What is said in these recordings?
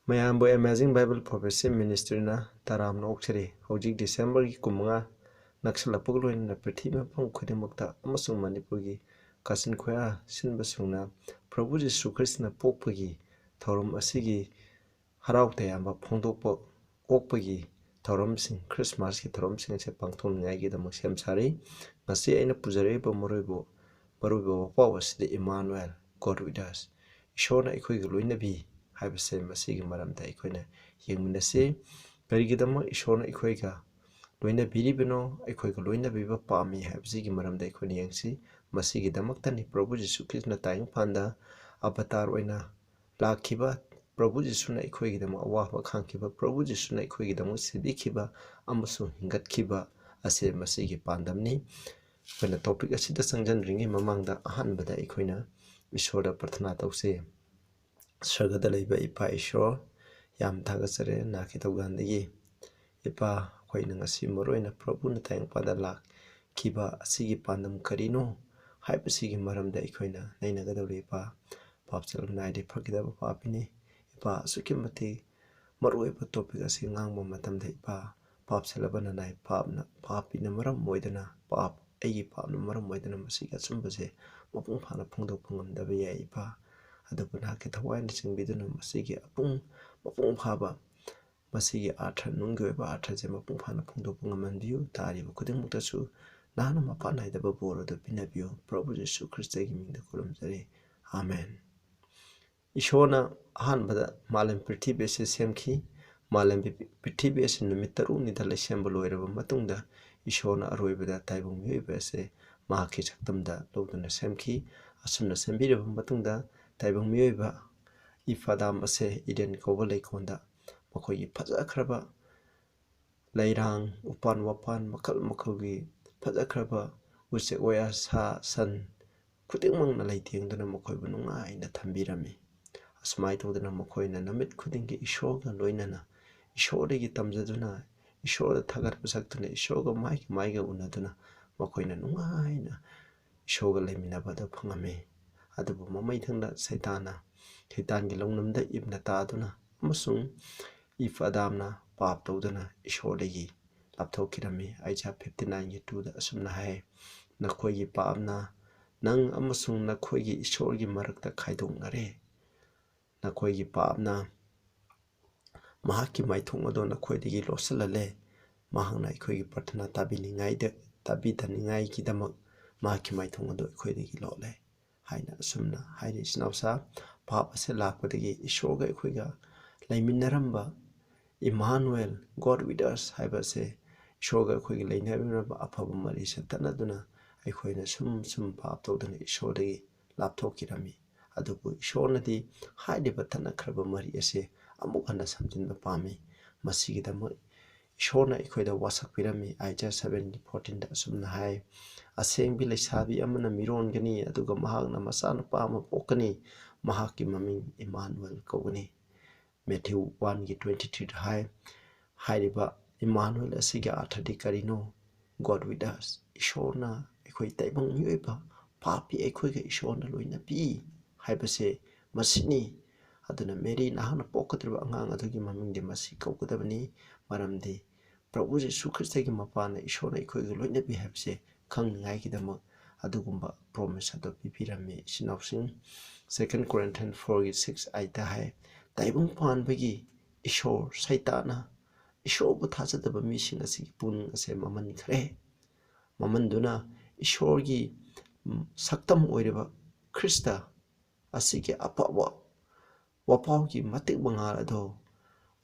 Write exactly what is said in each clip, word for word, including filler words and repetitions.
ꯃꯌꯥꯝꯕꯨ Amazing Bible Prophecy Ministryꯅ ꯇꯔꯥꯝꯅ ꯑꯣꯛꯆꯔꯤ꯫ ꯍꯧꯖꯤꯛ ꯗꯤꯁꯦꯝꯕꯔꯒꯤ ꯀꯨꯟꯃꯉꯥ ꯅꯛꯁꯤꯜꯂꯛꯄꯒ ꯂꯣꯏꯅꯅ ꯄ꯭ꯔꯤꯊꯤꯕꯤ ꯃꯐꯝ ꯈꯨꯗꯤꯡꯃꯛꯇ ꯑꯃꯁꯨꯡ ꯃꯅꯤꯄꯨꯔꯒꯤ ꯀꯥꯆꯤꯟ ꯀꯣꯌꯥ ꯁꯤꯟꯕꯁꯤꯡꯅ ꯄ꯭ꯔꯚꯨ ꯖꯤꯁꯨ ꯈ꯭ꯔꯤꯁꯇꯅ ꯄꯣꯛꯄꯒꯤ ꯊꯧꯔꯝ ꯑꯁꯤꯒꯤ ꯍꯔꯥꯎ ꯇꯌꯥꯝꯕ ꯐꯣꯡꯗꯣꯛꯄ, ꯑꯣꯛꯄꯒꯤ ꯊꯧꯔꯝꯁꯤꯡ, ꯈ꯭ꯔꯤꯁꯃꯥꯁꯀꯤ ꯊꯧꯔꯝꯁꯤꯡ ꯑꯁꯤ ꯄꯥꯡꯊꯣꯛꯅꯤꯡꯉꯥꯏꯒꯤꯗꯃꯛ ꯁꯦꯝ ꯁꯥꯔꯤ꯫ ꯉꯁꯤ ꯑꯩꯅ ꯄꯨꯖꯔꯛꯏꯕ ꯃꯔꯨꯑꯣꯏꯕ, ꯃꯔꯨꯑꯣꯏꯕ ꯋꯥꯄꯥꯎ ꯑꯁꯤꯗꯤ Emmanuel, God with us, ꯏꯁꯣꯔꯅ ꯑꯩꯈꯣꯏꯒ ꯂꯣꯏꯅꯕꯤ ꯍꯥꯏꯕꯁꯦ ꯃꯁꯤꯒꯤ ꯃꯔꯝꯗ ꯑꯩꯈꯣꯏꯅ ꯌꯦꯡꯃꯤꯟꯅꯁꯤ꯫ ꯀꯔꯤꯒꯤꯗꯃꯛ ꯏꯁꯣꯔꯅ ꯑꯩꯈꯣꯏꯒ ꯂꯣꯏꯅꯕꯤꯔꯤꯕꯅꯣ, ꯑꯩꯈꯣꯏꯒ ꯂꯣꯏꯅꯕꯤꯕ ꯄꯥꯝꯃꯤ ꯍꯥꯏꯕꯁꯤꯒꯤ ꯃꯔꯝꯗ ꯑꯩꯈꯣꯏꯅ ꯌꯦꯡꯁꯤ꯫ ꯃꯁꯤꯒꯤꯗꯃꯛꯇꯅꯤ ꯄ꯭ꯔꯚꯨ ꯖꯤꯁꯨ ꯈ꯭ꯔꯤꯁꯇꯅ ꯇꯥꯏꯕꯪ ꯄꯥꯟꯗ ꯑꯕꯇꯥꯔ ꯑꯣꯏꯅ ꯂꯥꯛꯈꯤꯕ, ꯄ꯭ꯔꯚꯨ ꯖꯤꯁꯨꯅ ꯑꯩꯈꯣꯏꯒꯤꯗꯃꯛ ꯑꯋꯥꯕ ꯈꯥꯡꯈꯤꯕ, ꯄ꯭ꯔꯚꯨ ꯖꯤꯁꯨꯅ ꯑꯩꯈꯣꯏꯒꯤꯗꯃꯛ ꯁꯤꯕꯤꯈꯤꯕ ꯑꯃꯁꯨꯡ ꯍꯤꯡꯒꯠꯈꯤꯕ ꯑꯁꯤ ꯃꯁꯤꯒꯤ ꯄꯥꯟꯗꯝꯅꯤ꯫ ꯑꯩꯈꯣꯏꯅ ꯇꯣꯄꯤꯛ ꯑꯁꯤꯗ ꯆꯪꯁꯤꯟꯗ꯭ꯔꯤꯉꯩ ꯃꯃꯥꯡꯗ ꯑꯍꯥꯟꯕꯗ ꯑꯩꯈꯣꯏꯅ ꯏꯁꯣꯔꯗ ꯄ꯭ꯔꯊꯅꯥ ꯇꯧꯁꯤ꯫ ꯁꯔꯒꯗ ꯂꯩꯕ ꯏꯄꯥ ꯏꯁꯣꯔ, ꯌꯥꯝ ꯊꯥꯒꯠꯆꯔꯦ ꯅꯥꯈꯤ ꯊꯧꯒꯥꯟꯗꯒꯤ꯫ ꯏꯄꯥ, ꯑꯩꯈꯣꯏꯅ ꯉꯁꯤ ꯃꯔꯨꯑꯣꯏꯅ ꯄ꯭ꯔꯚꯨꯅ ꯇꯥꯏꯕꯪꯄꯥꯟꯗ ꯂꯥꯛꯈꯤꯕ ꯑꯁꯤꯒꯤ ꯄꯥꯟꯗꯝ ꯀꯔꯤꯅꯣ ꯍꯥꯏꯕꯁꯤꯒꯤ ꯃꯔꯝꯗ ꯑꯩꯈꯣꯏꯅ ꯅꯩꯅꯒꯗꯧꯔꯤ ꯏꯄꯥ꯫ ꯄꯥꯞ ꯆꯦꯜꯂꯕ ꯅꯥꯏꯗꯤ ꯐꯈꯤꯗꯕ ꯄꯥꯄꯤꯅꯤ꯫ ꯏꯄꯥ, ꯑꯁꯨꯛꯀꯤ ꯃꯇꯤꯛ ꯃꯔꯨꯑꯣꯏꯕ ꯇꯣꯄꯤꯛ ꯑꯁꯤ ꯉꯥꯡꯕ ꯃꯇꯝꯗ ꯏꯄꯥ, ꯄꯥꯞ ꯆꯦꯜꯂꯕ ꯅꯅꯥꯏ ꯄꯥꯞꯅ, ꯄꯥꯄꯤꯅ ꯃꯔꯝ ꯑꯣꯏꯗꯅ, ꯄꯥꯞ, ꯑꯩꯒꯤ ꯄꯥꯞꯅ ꯃꯔꯝ ꯑꯣꯏꯗꯅ ꯃꯁꯤꯒꯤ ꯑꯆꯨꯝꯕꯁꯦ ꯃꯄꯨꯡ ꯐꯥꯅ ꯐꯣꯡꯗꯣꯛꯄ ꯉꯝꯗꯕ ꯌꯥꯏ ꯏꯄꯥ꯫ ꯑꯗꯨꯕꯨ ꯅꯍꯥꯛꯀꯤ ꯊꯋꯥꯏꯅ ꯆꯤꯡꯕꯤꯗꯨꯅ ꯃꯁꯤꯒꯤ ꯑꯄꯨꯡ, ꯃꯄꯨꯡ ꯐꯥꯕ, ꯃꯁꯤꯒꯤ ꯑꯥꯔꯊ, ꯅꯨꯡꯒꯤ ꯑꯣꯏꯕ ꯑꯥꯔꯊꯁꯦ ꯃꯄꯨꯡ ꯐꯥꯅ ꯐꯣꯡꯗꯣꯛꯄ ꯉꯝꯍꯟꯕꯤꯌꯨ꯫ ꯇꯥꯔꯤꯕ ꯈꯨꯗꯤꯡꯃꯛꯇꯁꯨ ꯅꯍꯥꯛꯅ ꯃꯄꯥꯟ ꯅꯥꯏꯗꯕ ꯕꯣꯔ ꯑꯗꯨ ꯄꯤꯅꯕꯤꯌꯨ꯫ ꯄ꯭ꯔꯚꯨ ꯖꯤꯁꯨ ꯈ꯭ꯔꯤꯁꯇꯒꯤ ꯃꯤꯡꯗ ꯈꯨꯔꯨꯝꯖꯔꯤ꯫ ꯑꯥꯃꯦꯟ꯫ ꯏꯁꯣꯔꯅ ꯑꯍꯥꯟꯕꯗ ꯃꯥꯂꯦꯝ ꯄ꯭ꯔꯤꯊꯤꯕꯤ ꯑꯁꯤ ꯁꯦꯝꯈꯤ꯫ ꯃꯥꯂꯦꯝ ꯄ꯭ꯔꯤꯊꯤꯕꯤ ꯑꯁꯤ ꯅꯨꯃꯤꯠ ꯇꯔꯨꯛꯅꯤꯗ ꯂꯩꯁꯦꯝꯕ ꯂꯣꯏꯔꯕ ꯃꯇꯨꯡꯗ, ꯏꯁꯣꯔꯅ ꯑꯔꯣꯏꯕꯗ ꯇꯥꯏꯕꯪ ꯃꯤꯑꯣꯏꯕ ꯑꯁꯦ ꯃꯍꯥꯛꯀꯤ ꯁꯛꯇꯝꯗ ꯂꯧꯗꯨꯅ ꯁꯦꯝꯈꯤ꯫ ꯑꯁꯨꯝꯅ ꯁꯦꯝꯕꯤꯔꯕ ꯃꯇꯨꯡꯗ, ꯇꯥꯏꯕꯪ ꯃꯤꯑꯣꯏꯕ ꯏꯐꯥꯗꯥꯝ ꯑꯁꯦ ꯏꯗꯦꯟ ꯀꯧꯕ ꯂꯩꯀꯣꯜꯗ ꯃꯈꯣꯏꯒꯤ ꯐꯖꯈ꯭ꯔꯕ ꯂꯩꯔꯥꯡ, ꯎꯄꯥꯟ ꯋꯥꯄꯥꯟ ꯃꯈꯜ ꯃꯈꯜꯒꯤ ꯐꯖꯈ꯭ꯔꯕ ꯎꯆꯦꯛ ꯋꯥꯌꯥ, ꯁꯥ ꯁꯟ ꯈꯨꯗꯤꯡꯃꯛꯅ ꯂꯩꯇꯦꯡꯗꯨꯅ ꯃꯈꯣꯏꯕꯨ ꯅꯨꯡꯉꯥꯏꯅ ꯊꯝꯕꯤꯔꯝꯃꯤ꯫ ꯑꯁꯨꯃꯥꯏꯅ ꯇꯧꯗꯅ ꯃꯈꯣꯏꯅ ꯅꯨꯃꯤꯠ ꯈꯨꯗꯤꯡꯒꯤ ꯏꯁꯣꯔꯒ ꯂꯣꯏꯅꯅ, ꯏꯁꯣꯔꯗꯒꯤ ꯇꯝꯖꯗꯨꯅ, ꯏꯁꯣꯔꯗ ꯊꯥꯒꯠꯄ ꯁꯛꯇꯨꯅ, ꯏꯁꯣꯔꯒ ꯃꯥꯏꯒ ꯃꯥꯏꯒ ꯎꯅꯗꯨꯅ ꯃꯈꯣꯏꯅ ꯅꯨꯡꯉꯥꯏꯅ ꯏꯁꯣꯔꯒ ꯂꯩꯃꯤꯟꯅꯕꯗ ꯐꯪꯉꯝꯃꯤ꯫ ꯑꯗꯨꯕꯨ ꯃꯃꯩꯊꯪꯗ ꯁꯩꯇꯥꯟꯅ, ꯁꯩꯇꯥꯟꯒꯤ ꯂꯧꯅꯝꯗ ꯏꯞꯅ ꯇꯥꯗꯨꯅ ꯑꯃꯁꯨꯡ ꯏꯐ ꯑꯗꯥꯝꯅ ꯄꯥꯞ ꯇꯧꯗꯨꯅ ꯏꯁꯣꯔꯗꯒꯤ ꯂꯥꯞꯊꯣꯛꯈꯤꯔꯝꯃꯤ꯫ ꯑꯥꯏꯖꯥꯌꯥ ꯐꯤꯐꯇꯤ ꯅꯥꯏꯟꯒꯤ ꯇꯨꯗ ꯑꯁꯨꯝꯅ ꯍꯥꯏ, "ꯅꯈꯣꯏꯒꯤ ꯄꯥꯞꯅ ꯅꯪ ꯑꯃꯁꯨꯡ ꯅꯈꯣꯏꯒꯤ ꯏꯁꯣꯔꯒꯤ ꯃꯔꯛꯇ ꯈꯥꯏꯗꯣꯛꯅꯔꯦ꯫ ꯅꯈꯣꯏꯒꯤ ꯄꯥꯞꯅ ꯃꯍꯥꯛꯀꯤ ꯃꯥꯏꯊꯣꯡ ꯑꯗꯨ ꯅꯈꯣꯏꯗꯒꯤ ꯂꯣꯠꯁꯤꯜꯍꯜꯂꯦ꯫ ꯃꯍꯥꯛꯅ ꯑꯩꯈꯣꯏꯒꯤ ꯄ꯭ꯔꯊꯅꯥ ꯇꯥꯕꯤꯅꯤꯡꯉꯥꯏꯗ, ꯇꯥꯕꯤꯗꯅꯤꯡꯉꯥꯏꯒꯤꯗꯃꯛ ꯃꯍꯥꯛꯀꯤ ꯃꯥꯏꯊꯣꯡ ꯑꯗꯨ ꯑꯩꯈꯣꯏꯗꯒꯤ ꯂꯣꯠꯂꯦ" ꯍꯥꯏꯅ ꯑꯁꯨꯝꯅ ꯍꯥꯏꯔꯤ꯫ ꯏꯆꯤꯟ ꯏꯅꯥꯎꯁꯥ, ꯄꯥꯞ ꯑꯁꯤ ꯂꯥꯛꯄꯗꯒꯤ ꯏꯁꯣꯔꯒ ꯑꯩꯈꯣꯏꯒ ꯂꯩꯃꯤꯟꯅꯔꯝꯕ ꯏꯃꯥꯅꯨꯑꯦꯜ, God with us ꯍꯥꯏꯕ ꯑꯁꯦ, ꯏꯁꯣꯔꯒ ꯑꯩꯈꯣꯏꯒꯤ ꯂꯩꯅꯔꯝꯕ ꯑꯐꯕ ꯃꯔꯤꯁꯦ ꯇꯠꯅꯗꯨꯅ ꯑꯩꯈꯣꯏꯅ ꯁꯨꯝ ꯁꯨꯝ ꯄꯥꯞ ꯇꯧꯗꯨꯅ ꯏꯁꯣꯔꯗꯒꯤ ꯂꯥꯞꯊꯣꯛꯈꯤꯔꯝꯃꯤ꯫ ꯑꯗꯨꯕꯨ ꯏꯁꯣꯔꯅꯗꯤ ꯍꯥꯏꯔꯤꯕ ꯇꯠꯅꯈ꯭ꯔꯕ ꯃꯔꯤ ꯑꯁꯦ ꯑꯃꯨꯛ ꯍꯟꯅ ꯁꯝꯖꯤꯟꯕ ꯄꯥꯝꯃꯤ꯫ ꯃꯁꯤꯒꯤꯗꯃꯛ ꯏꯁꯣꯔꯅ ꯑꯩꯈꯣꯏꯗ ꯋꯥꯁꯛꯄꯤꯔꯝꯃꯤ꯫ ꯑꯥꯏꯖꯥꯌꯥ ꯁꯚꯦꯟꯒꯤ ꯐꯣꯔꯇꯤꯟꯗ ꯑꯁꯨꯝꯅ ꯍꯥꯏ, "ꯑꯁꯦꯡꯕꯤ ꯂꯩꯁꯥꯕꯤ ꯑꯃꯅ ꯃꯤꯔꯣꯟꯒꯅꯤ, ꯑꯗꯨꯒ ꯃꯍꯥꯛꯅ ꯃꯆꯥꯅꯨꯄꯥ ꯑꯃ ꯄꯣꯛꯀꯅꯤ, ꯃꯍꯥꯛꯀꯤ ꯃꯃꯤꯡ ꯏꯃꯥꯅꯨꯑꯦꯜ ꯀꯧꯒꯅꯤ"꯫ ꯃꯦꯊ꯭ꯌꯨ ꯋꯥꯟꯒꯤ ꯇ꯭ꯋꯦꯟꯇꯤ ꯊ꯭ꯔꯤꯗ ꯍꯥꯏ, ꯍꯥꯏꯔꯤꯕ ꯏꯃꯥꯅꯨꯑꯦꯜ ꯑꯁꯤꯒꯤ ꯑꯥꯔꯊꯗꯤ ꯀꯔꯤꯅꯣ? God with us꯫ ꯏꯁꯣꯔꯅ ꯑꯩꯈꯣꯏ ꯇꯥꯏꯕꯪ ꯃꯤꯑꯣꯏꯕ ꯄꯥꯄꯤ ꯑꯩꯈꯣꯏꯒ ꯏꯁꯣꯔꯅ ꯂꯣꯏꯅꯕꯤ ꯍꯥꯏꯕꯁꯦ ꯃꯁꯤꯅꯤ꯫ ꯑꯗꯨꯅ ꯃꯦꯔꯤ, ꯅꯍꯥꯛꯅ ꯄꯣꯛꯀꯗꯧꯔꯤꯕ ꯑꯉꯥꯡ ꯑꯗꯨꯒꯤ ꯃꯃꯤꯡꯗꯤ ꯃꯁꯤ ꯀꯧꯒꯗꯕꯅꯤ, ꯃꯔꯝꯗꯤ ꯄ꯭ꯔꯚꯨ ꯖꯤꯁꯨ ꯈ꯭ꯔꯤꯁꯇꯒꯤ ꯃꯄꯥꯟꯅ ꯏꯁꯣꯔꯅ ꯑꯩꯈꯣꯏꯒ ꯂꯣꯏꯅꯕꯤ ꯍꯥꯏꯕꯁꯦ ꯈꯪꯅꯤꯡꯉꯥꯏꯒꯤꯗꯃꯛ ꯑꯗꯨꯒꯨꯝꯕ ꯄ꯭ꯔꯣꯃꯤꯁ ꯑꯗꯨ ꯄꯤꯕꯤꯔꯝꯃꯤ꯫ ꯏꯆꯤꯟ ꯏꯅꯥꯎꯁꯤꯡ, ꯁꯦꯀꯦꯟ ꯀꯣꯔꯤꯟꯊꯤꯌꯟ ꯐꯣꯔꯒꯤ ꯁꯤꯛꯁ ꯑꯩꯠꯇ ꯍꯥꯏ, "ꯇꯥꯏꯕꯪ ꯄꯥꯟꯕꯒꯤ ꯏꯁꯣꯔ ꯁꯩꯇꯥꯟꯅ ꯏꯁꯣꯔꯕꯨ ꯊꯥꯖꯗꯕ ꯃꯤꯁꯤꯡ ꯑꯁꯤꯒꯤ ꯄꯨꯛꯅꯤꯡ ꯑꯁꯦ ꯃꯝꯍꯟꯈ꯭ꯔꯦ꯫ ꯃꯝꯍꯟꯗꯨꯅ ꯏꯁꯣꯔꯒꯤ, ꯎꯝ, ꯁꯛꯇꯝ ꯑꯣꯏꯔꯤꯕ ꯈ꯭ꯔꯤꯁꯇ ꯑꯁꯤꯒꯤ ꯑꯐꯕ ꯋꯥꯄꯥꯎꯒꯤ ꯃꯇꯤꯛ ꯃꯉꯥꯜ ꯑꯗꯣ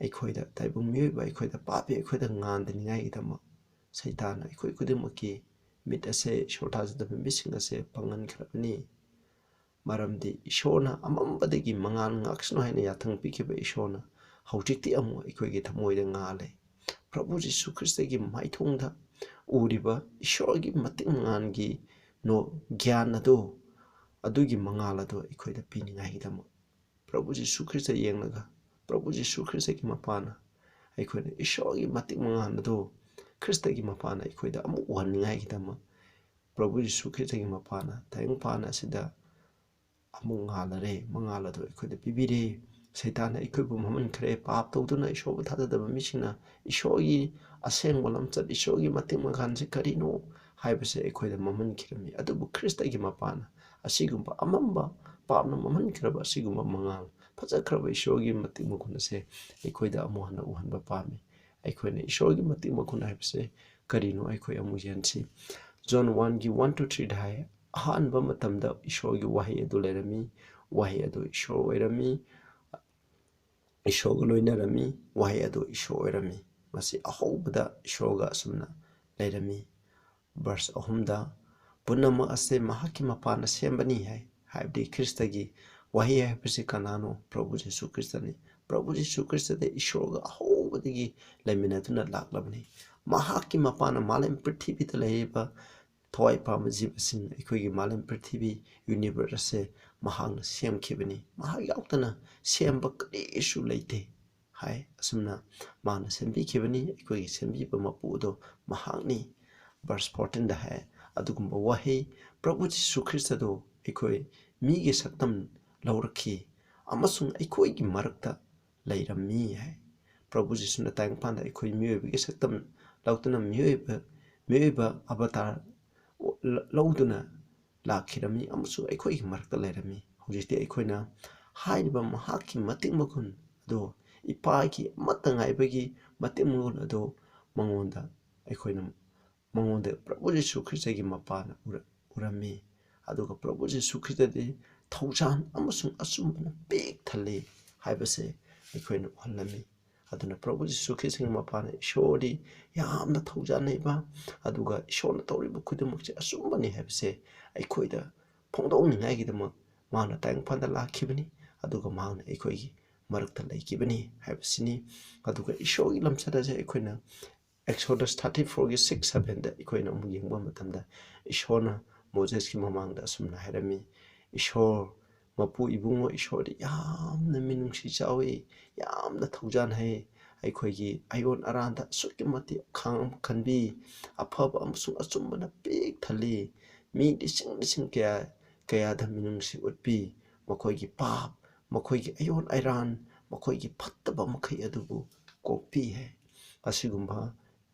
ꯑꯩꯈꯣꯏꯗ, ꯇꯥꯏꯕꯪ ꯃꯤꯑꯣꯏꯕ ꯑꯩꯈꯣꯏꯗ, ꯄꯥꯄꯤ ꯑꯩꯈꯣꯏꯗ ꯉꯥꯟꯗꯅꯤꯡꯉꯥꯏꯒꯤꯗꯃꯛ ꯁꯩꯇꯥꯟꯅ ꯑꯩꯈꯣꯏ ꯈꯨꯗꯤꯡꯃꯛꯀꯤ ꯃꯤꯠ ꯑꯁꯦ, ꯏꯁꯣꯔ ꯊꯥꯖꯗꯕ ꯃꯤꯁꯤꯡ ꯑꯁꯦ ꯄꯪꯍꯟꯈ꯭ꯔꯕꯅꯤ꯫ ꯃꯔꯝꯗꯤ ꯏꯁꯣꯔꯅ ꯑꯃꯝꯕꯗꯒꯤ ꯃꯉꯥꯜ ꯉꯥꯛꯁꯅꯨ ꯍꯥꯏꯅ ꯌꯥꯊꯪ ꯄꯤꯈꯤꯕ ꯏꯁꯣꯔꯅ ꯍꯧꯖꯤꯛꯇꯤ ꯑꯃꯨꯛ ꯑꯩꯈꯣꯏꯒꯤ ꯊꯃꯣꯏꯗ ꯉꯥꯜꯂꯦ꯫ ꯄ꯭ꯔꯚꯨ ꯖꯤꯁꯨ ꯈ꯭ꯔꯤꯁꯇꯒꯤ ꯃꯥꯏꯊꯣꯡꯗ ꯎꯔꯤꯕ ꯏꯁꯣꯔꯒꯤ ꯃꯇꯤꯛ ꯃꯉꯥꯜꯒꯤ ꯅꯣ-, ꯒ꯭ꯌꯥꯟ ꯑꯗꯨ, ꯑꯗꯨꯒꯤ ꯃꯉꯥꯜ ꯑꯗꯨ ꯑꯩꯈꯣꯏꯗ ꯄꯤꯅꯤꯡꯉꯥꯏꯒꯤꯗꯃꯛ ꯄ꯭ꯔꯚꯨ ꯖꯤꯁꯨ ꯈ꯭ꯔꯤꯁꯇ ꯌꯦꯡꯂꯒ, ꯄ꯭ꯔꯚꯨ ꯖꯤꯁꯨ ꯈ꯭ꯔꯤꯁꯇꯒꯤ ꯃꯄꯥꯟꯅ ꯑꯩꯈꯣꯏꯅ ꯏꯁꯣꯔꯒꯤ ꯃꯇꯤꯛ ꯃꯉꯥꯜ ꯑꯗꯨ, ꯈ꯭ꯔꯤꯁꯇꯒꯤ ꯃꯄꯥꯟꯅ ꯑꯩꯈꯣꯏꯗ ꯑꯃꯨꯛ ꯎꯍꯟꯅꯤꯡꯉꯥꯏꯒꯤꯗꯃꯛ ꯄ꯭ꯔꯚꯨ ꯖꯤꯁꯨ ꯈ꯭ꯔꯤꯁꯇꯒꯤ ꯃꯄꯥꯟꯅ ꯇꯥꯏꯕꯪꯄꯥꯟ ꯑꯁꯤꯗ ꯑꯃꯨꯛ ꯉꯥꯜꯂꯔꯦ, ꯃꯉꯥꯜ ꯑꯗꯨ ꯑꯩꯈꯣꯏꯗ ꯄꯤꯕꯤꯔꯦ꯫ ꯁꯩꯇꯥꯟꯅ ꯑꯩꯈꯣꯏꯕꯨ ꯃꯝꯍꯟꯈ꯭ꯔꯦ꯫ ꯄꯥꯞ ꯇꯧꯗꯨꯅ ꯏꯁꯣꯔꯕꯨ ꯊꯥꯖꯗꯕ ꯃꯤꯁꯤꯡꯅ ꯏꯁꯣꯔꯒꯤ ꯑꯁꯦꯡꯕ ꯂꯝꯆꯠ, ꯏꯁꯣꯔꯒꯤ ꯃꯇꯤꯛ ꯃꯉꯥꯜꯁꯤ ꯀꯔꯤꯅꯣ ꯍꯥꯏꯕꯁꯦ ꯑꯩꯈꯣꯏꯗ ꯃꯝꯍꯟꯈꯤꯔꯝꯃꯤ꯫ ꯑꯗꯨꯕꯨ ꯈ꯭ꯔꯤꯁꯇꯒꯤ ꯃꯄꯥꯅ ꯑꯁꯤꯒꯨꯝꯕ ꯑꯃꯝꯕ, ꯄꯥꯞꯅ ꯃꯝꯍꯟꯈ꯭ꯔꯕ ꯑꯁꯤꯒꯨꯝꯕ ꯃꯉꯥꯜ, ꯐꯖꯈ꯭ꯔꯕ ꯏꯁꯣꯔꯒꯤ ꯃꯇꯤꯛ ꯃꯒꯨꯟ ꯑꯁꯦ ꯑꯩꯈꯣꯏꯗ ꯑꯃꯨꯛ ꯍꯟꯅ ꯎꯍꯟꯕ ꯄꯥꯝꯃꯤ꯫ ꯑꯩꯈꯣꯏꯅ ꯏꯁꯣꯔꯒꯤ ꯃꯇꯤꯛ ꯃꯒꯨꯟ ꯍꯥꯏꯕꯁꯦ ꯀꯔꯤꯅꯣ ꯑꯩꯈꯣꯏ ꯑꯃꯨꯛ ꯌꯦꯡꯁꯤ꯫ John one ꯒꯤ one to three ꯗ ꯍꯥꯏ, "ꯑꯍꯥꯟꯕ ꯃꯇꯝꯗ ꯏꯁꯣꯔꯒꯤ ꯋꯥꯍꯩ ꯑꯗꯨ ꯂꯩꯔꯝꯃꯤ, ꯋꯥꯍꯩ ꯑꯗꯨ ꯏꯁꯣꯔ ꯑꯣꯏꯔꯝꯃꯤ, ꯏꯁꯣꯔꯒ ꯂꯣꯏꯅꯔꯝꯃꯤ, ꯋꯥꯍꯩ ꯑꯗꯨ ꯏꯁꯣꯔ ꯑꯣꯏꯔꯝꯃꯤ꯫ ꯃꯁꯤ ꯑꯍꯧꯕꯗ ꯏꯁꯣꯔꯒ ꯑꯁꯨꯝꯅ ꯂꯩꯔꯝꯃꯤ"꯫ ꯚꯔꯁ ꯑꯍꯨꯝꯗ, "ꯄꯨꯝꯅꯃꯛ ꯑꯁꯦ ꯃꯍꯥꯛꯀꯤ ꯃꯄꯥꯅ ꯁꯦꯝꯕꯅꯤ" ꯍꯥꯏ꯫ ꯍꯥꯏꯕꯗꯤ ꯈ꯭ꯔꯤꯁꯇꯒꯤ ꯋꯥꯍꯩ ꯍꯥꯏꯕꯁꯤ ꯀꯅꯥꯅꯣ? ꯄ꯭ꯔꯚꯨ ꯖꯤꯁꯨ ꯈ꯭ꯔꯤꯁꯇꯅꯤ꯫ ꯄ꯭ꯔꯚꯨ ꯖꯤꯁꯨ ꯈ꯭ꯔꯤꯁꯇꯗꯤ ꯏꯁꯣꯔꯒ ꯑꯍꯧꯕꯗꯒꯤ ꯂꯩꯃꯤꯟꯅꯗꯨꯅ ꯂꯥꯛꯂꯕꯅꯤ꯫ ꯃꯍꯥꯛꯀꯤ ꯃꯄꯥꯅ ꯃꯥꯂꯦꯝ ꯄ꯭ꯔꯤꯊꯤꯕꯤꯗ ꯂꯩꯔꯤꯕ ꯊꯋꯥꯏ ꯄꯥꯟꯕ ꯖꯤꯕꯁꯤꯡ, ꯑꯩꯈꯣꯏꯒꯤ ꯃꯥꯂꯦꯝ ꯄ꯭ꯔꯤꯊꯤꯕꯤ, ꯌꯨꯅꯤꯚꯔꯁ ꯑꯁꯦ ꯃꯍꯥꯛꯅ ꯁꯦꯝꯈꯤꯕꯅꯤ꯫ ꯃꯍꯥꯛ ꯌꯥꯎꯗꯅ ꯁꯦꯝꯕ ꯀꯔꯤꯁꯨ ꯂꯩꯇꯦ ꯍꯥꯏ꯫ ꯑꯁꯨꯝꯅ ꯃꯥꯅ ꯁꯦꯝꯕꯤꯈꯤꯕꯅꯤ꯫ ꯑꯩꯈꯣꯏꯒꯤ ꯁꯦꯝꯕꯤꯕ ꯃꯄꯨ ꯑꯗꯣ ꯃꯍꯥꯛꯅꯤ꯫ ꯚꯔꯁ ꯐꯣꯔꯇꯤꯟꯗ ꯍꯥꯏ, ꯑꯗꯨꯒꯨꯝꯕ ꯋꯥꯍꯩ ꯄ꯭ꯔꯚꯨ ꯖꯤꯁꯨ ꯈ꯭ꯔꯤꯁꯇꯗꯣ ꯑꯩꯈꯣꯏ ꯃꯤꯒꯤ ꯁꯛꯇꯝ ꯂꯧꯔꯛꯈꯤ ꯑꯃꯁꯨꯡ ꯑꯩꯈꯣꯏꯒꯤ ꯃꯔꯛꯇ ꯂꯩꯔꯝꯃꯤ ꯍꯥꯏ꯫ ꯄ꯭ꯔꯚꯨ ꯖꯤꯁꯨꯅ ꯇꯥꯏꯕꯪꯄꯥꯟꯗ ꯑꯩꯈꯣꯏ ꯃꯤꯑꯣꯏꯕꯒꯤ ꯁꯛꯇꯝ ꯂꯧꯗꯨꯅ, ꯃꯤꯑꯣꯏꯕ, ꯃꯤꯑꯣꯏꯕ ꯑꯕꯇꯥꯔ ꯂꯧꯗꯨꯅ ꯂꯥꯛꯈꯤꯔꯝꯃꯤ ꯑꯃꯁꯨꯡ ꯑꯩꯈꯣꯏꯒꯤ ꯃꯔꯛꯇ ꯂꯩꯔꯝꯃꯤ꯫ ꯍꯧꯖꯤꯛꯇꯤ ꯑꯩꯈꯣꯏꯅ ꯍꯥꯏꯔꯤꯕ ꯃꯍꯥꯛꯀꯤ ꯃꯇꯤꯛ ꯃꯒꯨꯟ ꯑꯗꯣ, ꯏꯄꯥꯒꯤ ꯑꯃꯠꯇ ꯉꯥꯏꯕꯒꯤ ꯃꯇꯤꯛ ꯃꯒꯨꯟ ꯑꯗꯣ ꯃꯉꯣꯟꯗ, ꯑꯩꯈꯣꯏꯅ ꯃꯉꯣꯟꯗ ꯄ꯭ꯔꯚꯨ ꯖꯤꯁꯨ ꯈ꯭ꯔꯤꯁꯇꯒꯤ ꯃꯄꯥꯅ ꯎꯔ-, ꯎꯔꯝꯃꯤ꯫ ꯑꯗꯨꯒ ꯄ꯭ꯔꯚꯨ ꯖꯤꯁꯨ ꯈ꯭ꯔꯤꯁꯇꯗꯤ ꯊꯧꯖꯥꯜ ꯑꯃꯁꯨꯡ ꯑꯆꯨꯝꯕꯅ ꯄꯤꯛ ꯊꯜꯂꯤ ꯍꯥꯏꯕꯁꯦ ꯑꯩꯈꯣꯏꯅ ꯎꯍꯜꯂꯝꯃꯤ꯫ ꯑꯗꯨꯅ ꯄ꯭ꯔꯚꯨ ꯖꯤꯁꯨ ꯈ꯭ꯔꯤꯁꯇꯒꯤ ꯃꯄꯥꯅ ꯏꯁꯣꯔꯗꯤ ꯌꯥꯝꯅ ꯊꯧꯖꯥꯜ ꯂꯩꯕ, ꯑꯗꯨꯒ ꯏꯁꯣꯔꯅ ꯇꯧꯔꯤꯕ ꯈꯨꯗꯤꯡꯃꯛꯁꯦ ꯑꯆꯨꯝꯕꯅꯤ ꯍꯥꯏꯕꯁꯦ ꯑꯩꯈꯣꯏꯗ ꯐꯣꯡꯗꯣꯛꯅꯤꯡꯉꯥꯏꯒꯤꯗꯃꯛ ꯃꯥꯅ ꯇꯥꯏꯕꯪꯄꯥꯟꯗ ꯂꯥꯛꯈꯤꯕꯅꯤ꯫ ꯑꯗꯨꯒ ꯃꯍꯥꯛꯅ ꯑꯩꯈꯣꯏꯒꯤ ꯃꯔꯛꯇ ꯂꯩꯈꯤꯕꯅꯤ ꯍꯥꯏꯕꯁꯤꯅꯤ꯫ ꯑꯗꯨꯒ ꯏꯁꯣꯔꯒꯤ ꯂꯝꯆꯠ ꯑꯁꯦ ꯑꯩꯈꯣꯏꯅ Exodus thirty fourꯒꯤ six sevenꯗ ꯑꯩꯈꯣꯏꯅ ꯑꯃꯨꯛ ꯌꯦꯡꯕ ꯃꯇꯝꯗ, ꯏꯁꯣꯔꯅ ꯃꯣꯖꯦꯁꯀꯤ ꯃꯃꯥꯡꯗ ꯑꯁꯨꯝꯅ ꯍꯥꯏꯔꯝꯃꯤ, "ꯏꯁꯣꯔ, ꯃꯄꯨ ꯏꯕꯨꯡꯉꯣ ꯏꯁꯣꯔꯗꯤ ꯌꯥꯝꯅ ꯃꯤꯅꯨꯡꯁꯤ ꯆꯥꯎꯏ, ꯌꯥꯝꯅ ꯊꯧꯖꯥꯜ ꯍꯩ, ꯑꯩꯈꯣꯏꯒꯤ ꯑꯌꯣꯟ ꯑꯔꯥꯟꯗ ꯑꯁꯨꯛꯀꯤ ꯃꯇꯤꯛ ꯈꯥꯡ ꯑꯃ ꯈꯟꯕꯤ, ꯑꯐꯕ ꯑꯃꯁꯨꯡ ꯑꯆꯨꯝꯕꯅ ꯄꯤꯛ ꯊꯜꯂꯤ꯫ ꯃꯤ ꯂꯤꯁꯤꯡ ꯂꯤꯁꯤꯡ ꯀꯌꯥ, ꯀꯌꯥꯗ ꯃꯤꯅꯨꯡꯁꯤ ꯎꯠꯄꯤ꯫ ꯃꯈꯣꯏꯒꯤ ꯄꯥꯞ, ꯃꯈꯣꯏꯒꯤ ꯑꯌꯣꯟ ꯑꯌꯥꯔ, ꯃꯈꯣꯏꯒꯤ ꯐꯠꯇꯕ ꯃꯈꯩ ꯑꯗꯨꯕꯨ ꯀꯣꯛꯄꯤ ꯍꯥꯏ꯫ ꯑꯁꯤꯒꯨꯝꯕ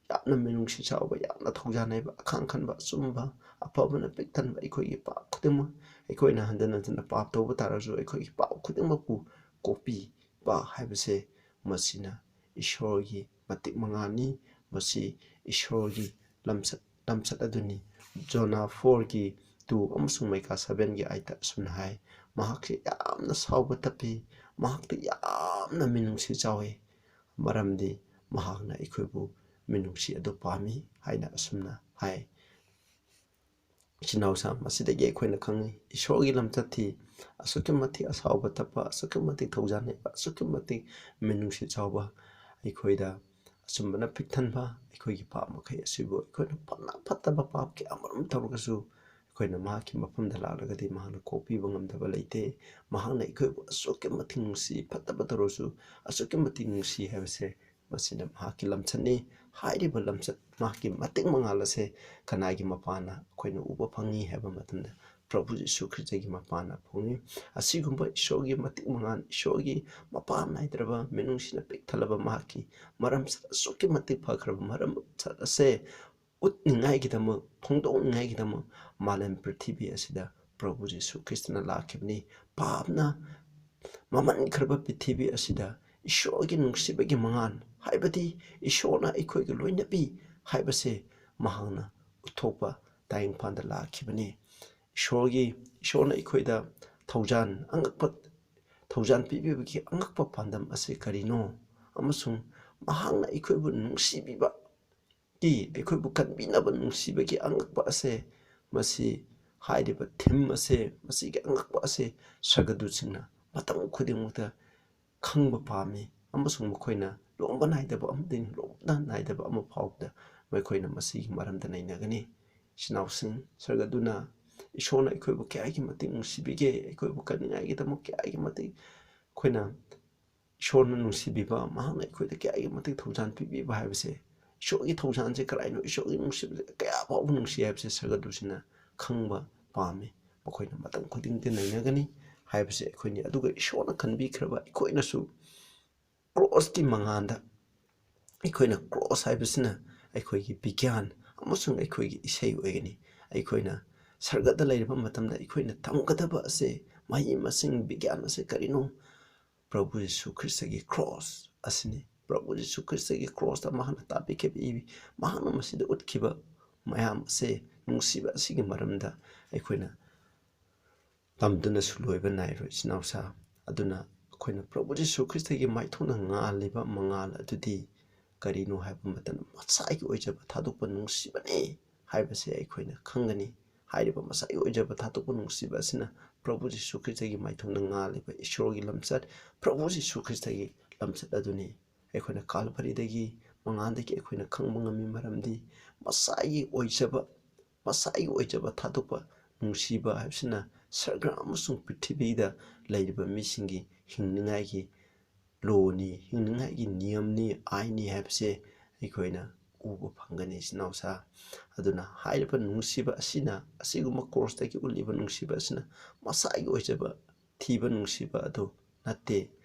ꯌꯥꯝꯅ ꯃꯤꯅꯨꯡꯁꯤ ꯆꯥꯎꯕ, ꯌꯥꯝꯅ ꯊꯧꯖꯥꯟ ꯍꯩꯕ, ꯑꯈꯥꯡ ꯈꯟꯕ, ꯑꯆꯨꯝꯕ, ꯑꯐꯕꯅ ꯄꯤꯛ ꯊꯟꯕ ꯑꯩꯈꯣꯏꯒꯤ ꯄꯥꯞ ꯈꯨꯗꯤꯡꯃꯛ, ꯑꯩꯈꯣꯏꯅ ꯍꯟꯖꯤꯟ ꯍꯟꯖꯤꯟꯅ ꯄꯥꯞ ꯇꯧꯕ ꯇꯥꯔꯁꯨ ꯑꯩꯈꯣꯏꯒꯤ ꯄꯥꯞ ꯈꯨꯗꯤꯡꯃꯛꯄꯨ ꯀꯣꯛꯄꯤꯕ ꯍꯥꯏꯕꯁꯦ, ꯃꯁꯤꯅ ꯏꯁꯣꯔꯒꯤ ꯃꯇꯤꯛ ꯃꯉꯥꯜꯅꯤ꯫ ꯃꯁꯤ ꯏꯁꯣꯔꯒꯤ ꯂꯝꯆꯠ, ꯂꯝꯆꯠ ꯑꯗꯨꯅꯤ꯫ ꯖꯣꯅꯥ ꯐꯣꯔꯒꯤ ꯇꯨ ꯑꯃꯁꯨꯡ ꯃꯤꯀꯥ ꯁꯚꯦꯟꯒꯤ ꯑꯩꯠꯇ ꯑꯁꯨꯝꯅ ꯍꯥꯏ, "ꯃꯍꯥꯛꯁꯦ ꯌꯥꯝꯅ ꯁꯥꯎꯕ ꯇꯞꯄꯤ, ꯃꯍꯥꯛꯇ ꯌꯥꯝꯅ ꯃꯤꯅꯨꯡꯁꯤ ꯆꯥꯎꯏ, ꯃꯔꯝꯗꯤ ꯃꯍꯥꯛꯅ ꯑꯩꯈꯣꯏꯕꯨ ꯃꯤꯅꯨꯡꯁꯤ ꯑꯗꯨ ꯄꯥꯝꯃꯤ" ꯍꯥꯏꯅ ꯑꯁꯨꯝꯅ ꯍꯥꯏ꯫ ꯏꯆꯤꯟ ꯏꯅꯥꯎꯁꯥ, ꯃꯁꯤꯗꯒꯤ ꯑꯩꯈꯣꯏꯅ ꯈꯪꯉꯤ, ꯏꯁꯣꯔꯒꯤ ꯂꯝꯆꯠꯇꯤ ꯑꯁꯨꯛꯀꯤ ꯃꯇꯤꯛ ꯑꯁꯥꯎꯕ ꯇꯞꯄ, ꯑꯁꯨꯛꯀꯤ ꯃꯇꯤꯛ ꯊꯧꯖꯥꯟ ꯍꯩꯕ, ꯑꯁꯨꯛꯀꯤ ꯃꯇꯤꯛ ꯃꯤꯅꯨꯡꯁꯤ ꯆꯥꯎꯕ, ꯑꯩꯈꯣꯏꯗ ꯑꯆꯨꯝꯕꯅ ꯄꯤꯛ ꯊꯟꯕ, ꯑꯩꯈꯣꯏꯒꯤ ꯄꯥꯞ ꯃꯈꯩ ꯑꯁꯤꯕꯨ ꯑꯩꯈꯣꯏꯅ ꯐꯅ ꯐꯠꯇꯕ ꯄꯥꯞ ꯀꯌꯥ ꯑꯃꯔꯣꯝ ꯇꯧꯔꯒꯁꯨ, ꯑꯩꯈꯣꯏꯅ ꯃꯍꯥꯛꯀꯤ ꯃꯐꯝꯗ ꯂꯥꯛꯂꯒꯗꯤ ꯃꯍꯥꯛꯅ ꯀꯣꯛꯄꯤꯕ ꯉꯝꯗꯕ ꯂꯩꯇꯦ꯫ ꯃꯍꯥꯛꯅ ꯑꯩꯈꯣꯏꯕꯨ ꯑꯁꯨꯛꯀꯤ ꯃꯇꯤꯛ ꯅꯨꯡꯁꯤ, ꯐꯠꯇꯕ ꯇꯧꯔꯁꯨ ꯑꯁꯨꯛꯀꯤ ꯃꯇꯤꯛ ꯅꯨꯡꯁꯤ ꯍꯥꯏꯕꯁꯦ, ꯃꯁꯤꯅ ꯃꯍꯥꯛꯀꯤ ꯂꯝꯆꯠꯅꯤ꯫ ꯍꯥꯏꯔꯤꯕ ꯂꯝꯆꯠ, ꯃꯍꯥꯛꯀꯤ ꯃꯇꯤꯛ ꯃꯉꯥꯜ ꯑꯁꯦ ꯀꯅꯥꯒꯤ ꯃꯄꯥꯟꯅ ꯑꯩꯈꯣꯏꯅ ꯎꯕ ꯐꯪꯉꯤ ꯍꯥꯏꯕ ꯃꯇꯝꯗ, ꯄ꯭ꯔꯚꯨ ꯖꯤꯁꯨ ꯈ꯭ꯔꯤꯁꯇꯒꯤ ꯃꯄꯥꯟꯅ ꯐꯪꯉꯤ꯫ ꯑꯁꯤꯒꯨꯝꯕ ꯏꯁꯣꯔꯒꯤ ꯃꯇꯤꯛ ꯃꯉꯥꯜ, ꯏꯁꯣꯔꯒꯤ ꯃꯄꯥꯟ ꯅꯥꯏꯗ꯭ꯔꯕ, ꯃꯤꯅꯨꯡꯁꯤꯅ ꯄꯤꯛ ꯊꯜꯂꯕ ꯃꯍꯥꯛꯀꯤ ꯃꯔꯝꯆꯠ ꯑꯁꯨꯛꯀꯤ ꯃꯇꯤꯛ ꯐꯈ꯭ꯔꯕ ꯃꯔꯝꯆꯠ ꯑꯁꯦ ꯎꯠꯅꯤꯡꯉꯥꯏꯒꯤꯗꯃꯛ, ꯐꯣꯡꯗꯣꯛꯅꯤꯡꯉꯥꯏꯒꯤꯗꯃꯛ ꯃꯥꯂꯦꯝ ꯄ꯭ꯔꯤꯊꯤꯕꯤ ꯑꯁꯤꯗ ꯄ꯭ꯔꯚꯨ ꯖꯤꯁꯨ ꯈ꯭ꯔꯤꯁꯇꯅ ꯂꯥꯛꯈꯤꯕꯅꯤ꯫ ꯄꯥꯞꯅ ꯃꯃꯟꯈ꯭ꯔꯕ ꯄ꯭ꯔꯤꯊꯤꯕꯤ ꯑꯁꯤꯗ ꯏꯁꯣꯔꯒꯤ ꯅꯨꯡꯁꯤꯕꯒꯤ ꯃꯉꯥꯜ, ꯍꯥꯏꯕꯗꯤ ꯏꯁꯣꯔꯅ ꯑꯩꯈꯣꯏꯒꯤ ꯂꯣꯏꯅꯕꯤ ꯍꯥꯏꯕꯁꯦ ꯃꯍꯥꯛꯅ ꯎꯠꯊꯣꯛꯄ ꯇꯥꯏꯕꯪꯄꯥꯟꯗ ꯂꯥꯛꯈꯤꯕꯅꯤ꯫ ꯏꯁꯣꯔꯒꯤ, ꯏꯁꯣꯔꯅ ꯑꯩꯈꯣꯏꯗ ꯊꯧꯖꯥꯟ, ꯑꯉꯛꯄ ꯊꯧꯖꯥꯟ ꯄꯤꯕꯤꯕꯒꯤ ꯑꯉꯛꯄ ꯄꯥꯟꯗꯝ ꯑꯁꯤ ꯀꯔꯤꯅꯣ? ꯑꯃꯁꯨꯡ ꯃꯍꯥꯛꯅ ꯑꯩꯈꯣꯏꯕꯨ ꯅꯨꯡꯁꯤꯕꯤꯕ ꯀꯤ ꯑꯩꯈꯣꯏꯕꯨ ꯀꯟꯕꯤꯅꯕ ꯅꯨꯡꯁꯤꯕꯒꯤ ꯑꯉꯛꯄ ꯑꯁꯦ, ꯃꯁꯤ ꯍꯥꯏꯔꯤꯕ ꯊꯤꯝ ꯑꯁꯦ, ꯃꯁꯤꯒꯤ ꯑꯉꯛꯄ ꯑꯁꯦ ꯁꯔꯒꯗꯨꯠꯁꯤꯡꯅ ꯃꯇꯝ ꯈꯨꯗꯤꯡꯃꯛꯇ ꯈꯪꯕ ꯄꯥꯝꯃꯤ, ꯑꯃꯁꯨꯡ ꯃꯈꯣꯏꯅ ꯂꯣꯝꯕ ꯅꯥꯏꯗꯕ ꯑꯃꯗꯤ ꯂꯣꯝꯕ ꯅꯥꯏꯗꯕ ꯑꯃ ꯐꯥꯎꯕꯗ ꯃꯈꯣꯏꯅ ꯃꯁꯤꯒꯤ ꯃꯔꯝꯗ ꯅꯩꯅꯒꯅꯤ꯫ ꯏꯆꯤꯟ ꯏꯅꯥꯎꯁꯤꯡ, ꯁꯔꯒꯗꯨꯅ ꯏꯁꯣꯔꯅ ꯑꯩꯈꯣꯏꯕꯨ ꯀꯌꯥꯒꯤ ꯃꯇꯤꯛ ꯅꯨꯡꯁꯤꯕꯤꯒꯦ, ꯑꯩꯈꯣꯏꯕꯨ ꯀꯟꯅꯤꯡꯉꯥꯏꯒꯤꯗꯃꯛ ꯀꯌꯥꯒꯤ ꯃꯇꯤꯛ ꯑꯩꯈꯣꯏꯅ ꯏꯁꯣꯔꯅ ꯅꯨꯡꯁꯤꯕꯤꯕ, ꯃꯍꯥꯛꯅ ꯑꯩꯈꯣꯏꯗ ꯀꯌꯥꯒꯤ ꯃꯇꯤꯛ ꯊꯧꯖꯥꯟ ꯄꯤꯕꯤꯕ ꯍꯥꯏꯕꯁꯦ, ꯏꯁꯣꯔꯒꯤ ꯊꯧꯖꯥꯟꯁꯦ ꯀꯔꯥꯏꯅꯣ, ꯏꯁꯣꯔꯒꯤ ꯅꯨꯡꯁꯤꯕꯁꯦ ꯀꯌꯥ ꯐꯥꯎꯕ ꯅꯨꯡꯁꯤ ꯍꯥꯏꯕꯁꯦ ꯁꯔꯒꯗꯨꯁꯤꯅ ꯈꯪꯕ ꯄꯥꯝꯃꯤ꯫ ꯃꯈꯣꯏꯅ ꯃꯇꯝ ꯈꯨꯗꯤꯡꯗ ꯅꯩꯅꯒꯅꯤ꯫ ꯍꯥꯏꯕꯁꯦ ꯑꯩꯈꯣꯏꯅꯤ꯫ ꯑꯗꯨꯒ ꯏꯁꯣꯔꯅ ꯈꯟꯕꯤꯈ꯭ꯔꯕ ꯑꯩꯈꯣꯏꯅꯁꯨ ꯀ꯭ꯔꯣꯁꯀꯤ ꯃꯉꯥꯟꯗ, ꯑꯩꯈꯣꯏꯅ ꯀ꯭ꯔꯣꯁ ꯍꯥꯏꯕꯁꯤꯅ ꯑꯩꯈꯣꯏꯒꯤ ꯕꯤꯒ꯭ꯌꯥꯟ ꯑꯃꯁꯨꯡ ꯑꯩꯈꯣꯏꯒꯤ ꯏꯁꯩ ꯑꯣꯏꯒꯅꯤ꯫ ꯑꯩꯈꯣꯏꯅ ꯁꯔꯒꯗ ꯂꯩꯔꯕ ꯃꯇꯝꯗ ꯑꯩꯈꯣꯏꯅ ꯇꯝꯒꯗꯕ ꯑꯁꯦ, ꯃꯍꯩ ꯃꯁꯤꯡ, ꯕꯤꯒ꯭ꯌꯥꯟ ꯑꯁꯦ ꯀꯔꯤꯅꯣ? ꯄ꯭ꯔꯚꯨ ꯌꯤꯁꯨ ꯈ꯭ꯔꯤꯁꯇꯒꯤ ꯀ꯭ꯔꯣꯁ ꯑꯁꯤꯅꯤ꯫ ꯄ꯭ꯔꯚꯨ ꯌꯤꯁꯨ ꯈ꯭ꯔꯤꯁꯇꯒꯤ ꯀ꯭ꯔꯣꯁꯇ ꯃꯍꯥꯛꯅ ꯇꯥꯕꯤꯈꯤꯕ, ꯏꯕꯤ, ꯃꯍꯥꯛꯅ ꯃꯁꯤꯗ ꯎꯠꯈꯤꯕ ꯃꯌꯥꯝ ꯑꯁꯦ, ꯅꯨꯡꯁꯤꯕ ꯑꯁꯤꯒꯤ ꯃꯔꯝꯗ ꯑꯩꯈꯣꯏꯅ ꯇꯝꯗꯨꯅꯁꯨ ꯂꯣꯏꯕ ꯅꯥꯏꯔꯣꯏ, ꯏꯆꯤꯟ ꯏꯅꯥꯎꯁꯥ꯫ ꯑꯗꯨꯅ ꯑꯩꯈꯣꯏꯅ ꯄ꯭ꯔꯚꯨ ꯌꯤꯁꯨ ꯈ꯭ꯔꯤꯁꯇꯒꯤ ꯃꯥꯏꯊꯣꯡꯗ ꯉꯥꯜꯂꯤꯕ ꯃꯉꯥꯜ ꯑꯗꯨꯗꯤ ꯀꯔꯤꯅꯣ ꯍꯥꯏꯕ ꯃꯇꯝꯗ, ꯃꯁꯥꯒꯤ ꯑꯣꯏꯖꯕ ꯊꯥꯗꯣꯛꯄ ꯅꯨꯡꯁꯤꯕꯅꯤ ꯍꯥꯏꯕꯁꯦ ꯑꯩꯈꯣꯏꯅ ꯈꯪꯒꯅꯤ꯫ ꯍꯥꯏꯔꯤꯕ ꯃꯁꯥꯒꯤ ꯑꯣꯏꯖꯕ ꯊꯥꯗꯣꯛꯄ ꯅꯨꯡꯁꯤꯕ ꯑꯁꯤꯅ ꯄ꯭ꯔꯚꯨ ꯌꯤꯁꯨ ꯈ꯭ꯔꯤꯁꯇꯒꯤ ꯃꯥꯏꯊꯣꯡꯗ ꯉꯥꯜꯂꯤꯕ ꯏꯁꯣꯔꯒꯤ ꯂꯝꯆꯠ, ꯄ꯭ꯔꯚꯨ ꯌꯤꯁꯨ ꯈ꯭ꯔꯤꯁꯇꯒꯤ ꯂꯝꯆꯠ ꯑꯗꯨꯅꯤ꯫ ꯑꯩꯈꯣꯏꯅ ꯀꯥꯜꯚꯔꯤꯗꯒꯤ, ꯃꯉꯥꯜꯗꯒꯤ ꯑꯩꯈꯣꯏꯅ ꯈꯪꯕ ꯉꯝꯃꯤ, ꯃꯔꯝꯗꯤ ꯃꯁꯥꯒꯤ ꯑꯣꯏꯖꯕ, ꯃꯁꯥꯒꯤ ꯑꯣꯏꯖꯕ ꯊꯥꯗꯣꯛꯄ ꯅꯨꯡꯁꯤꯕ ꯍꯥꯏꯕꯁꯤꯅ ꯁꯔꯒ ꯑꯃꯁꯨꯡ ꯄ꯭ꯔꯤꯊꯤꯕꯤꯗ ꯂꯩꯔꯤꯕ ꯃꯤꯁꯤꯡꯒꯤ ꯍꯤꯡꯅꯤꯡꯉꯥꯏꯒꯤ ꯂꯣꯅꯤ, ꯍꯤꯡꯅꯤꯡꯉꯥꯏꯒꯤ ꯅꯤꯌꯝꯅꯤ, ꯑꯥꯏꯟꯅꯤ ꯍꯥꯏꯕꯁꯦ ꯑꯩꯈꯣꯏꯅ ꯎꯕ ꯐꯪꯒꯅꯤ, ꯏꯆꯤꯟ ꯏꯅꯥꯎꯁꯥ꯫ ꯑꯗꯨꯅ ꯍꯥꯏꯔꯤꯕ ꯅꯨꯡꯁꯤꯕ ꯑꯁꯤꯅ, ꯑꯁꯤꯒꯨꯝꯕ ꯀ꯭ꯔꯣꯁꯇꯒꯤ ꯎꯠꯂꯤꯕ ꯅꯨꯡꯁꯤꯕ ꯑꯁꯤꯅ ꯃꯁꯥꯒꯤ ꯑꯣꯏꯖꯕ ꯊꯤꯕ ꯅꯨꯡꯁꯤꯕ ꯑꯗꯨ ꯅꯠꯇꯦ꯫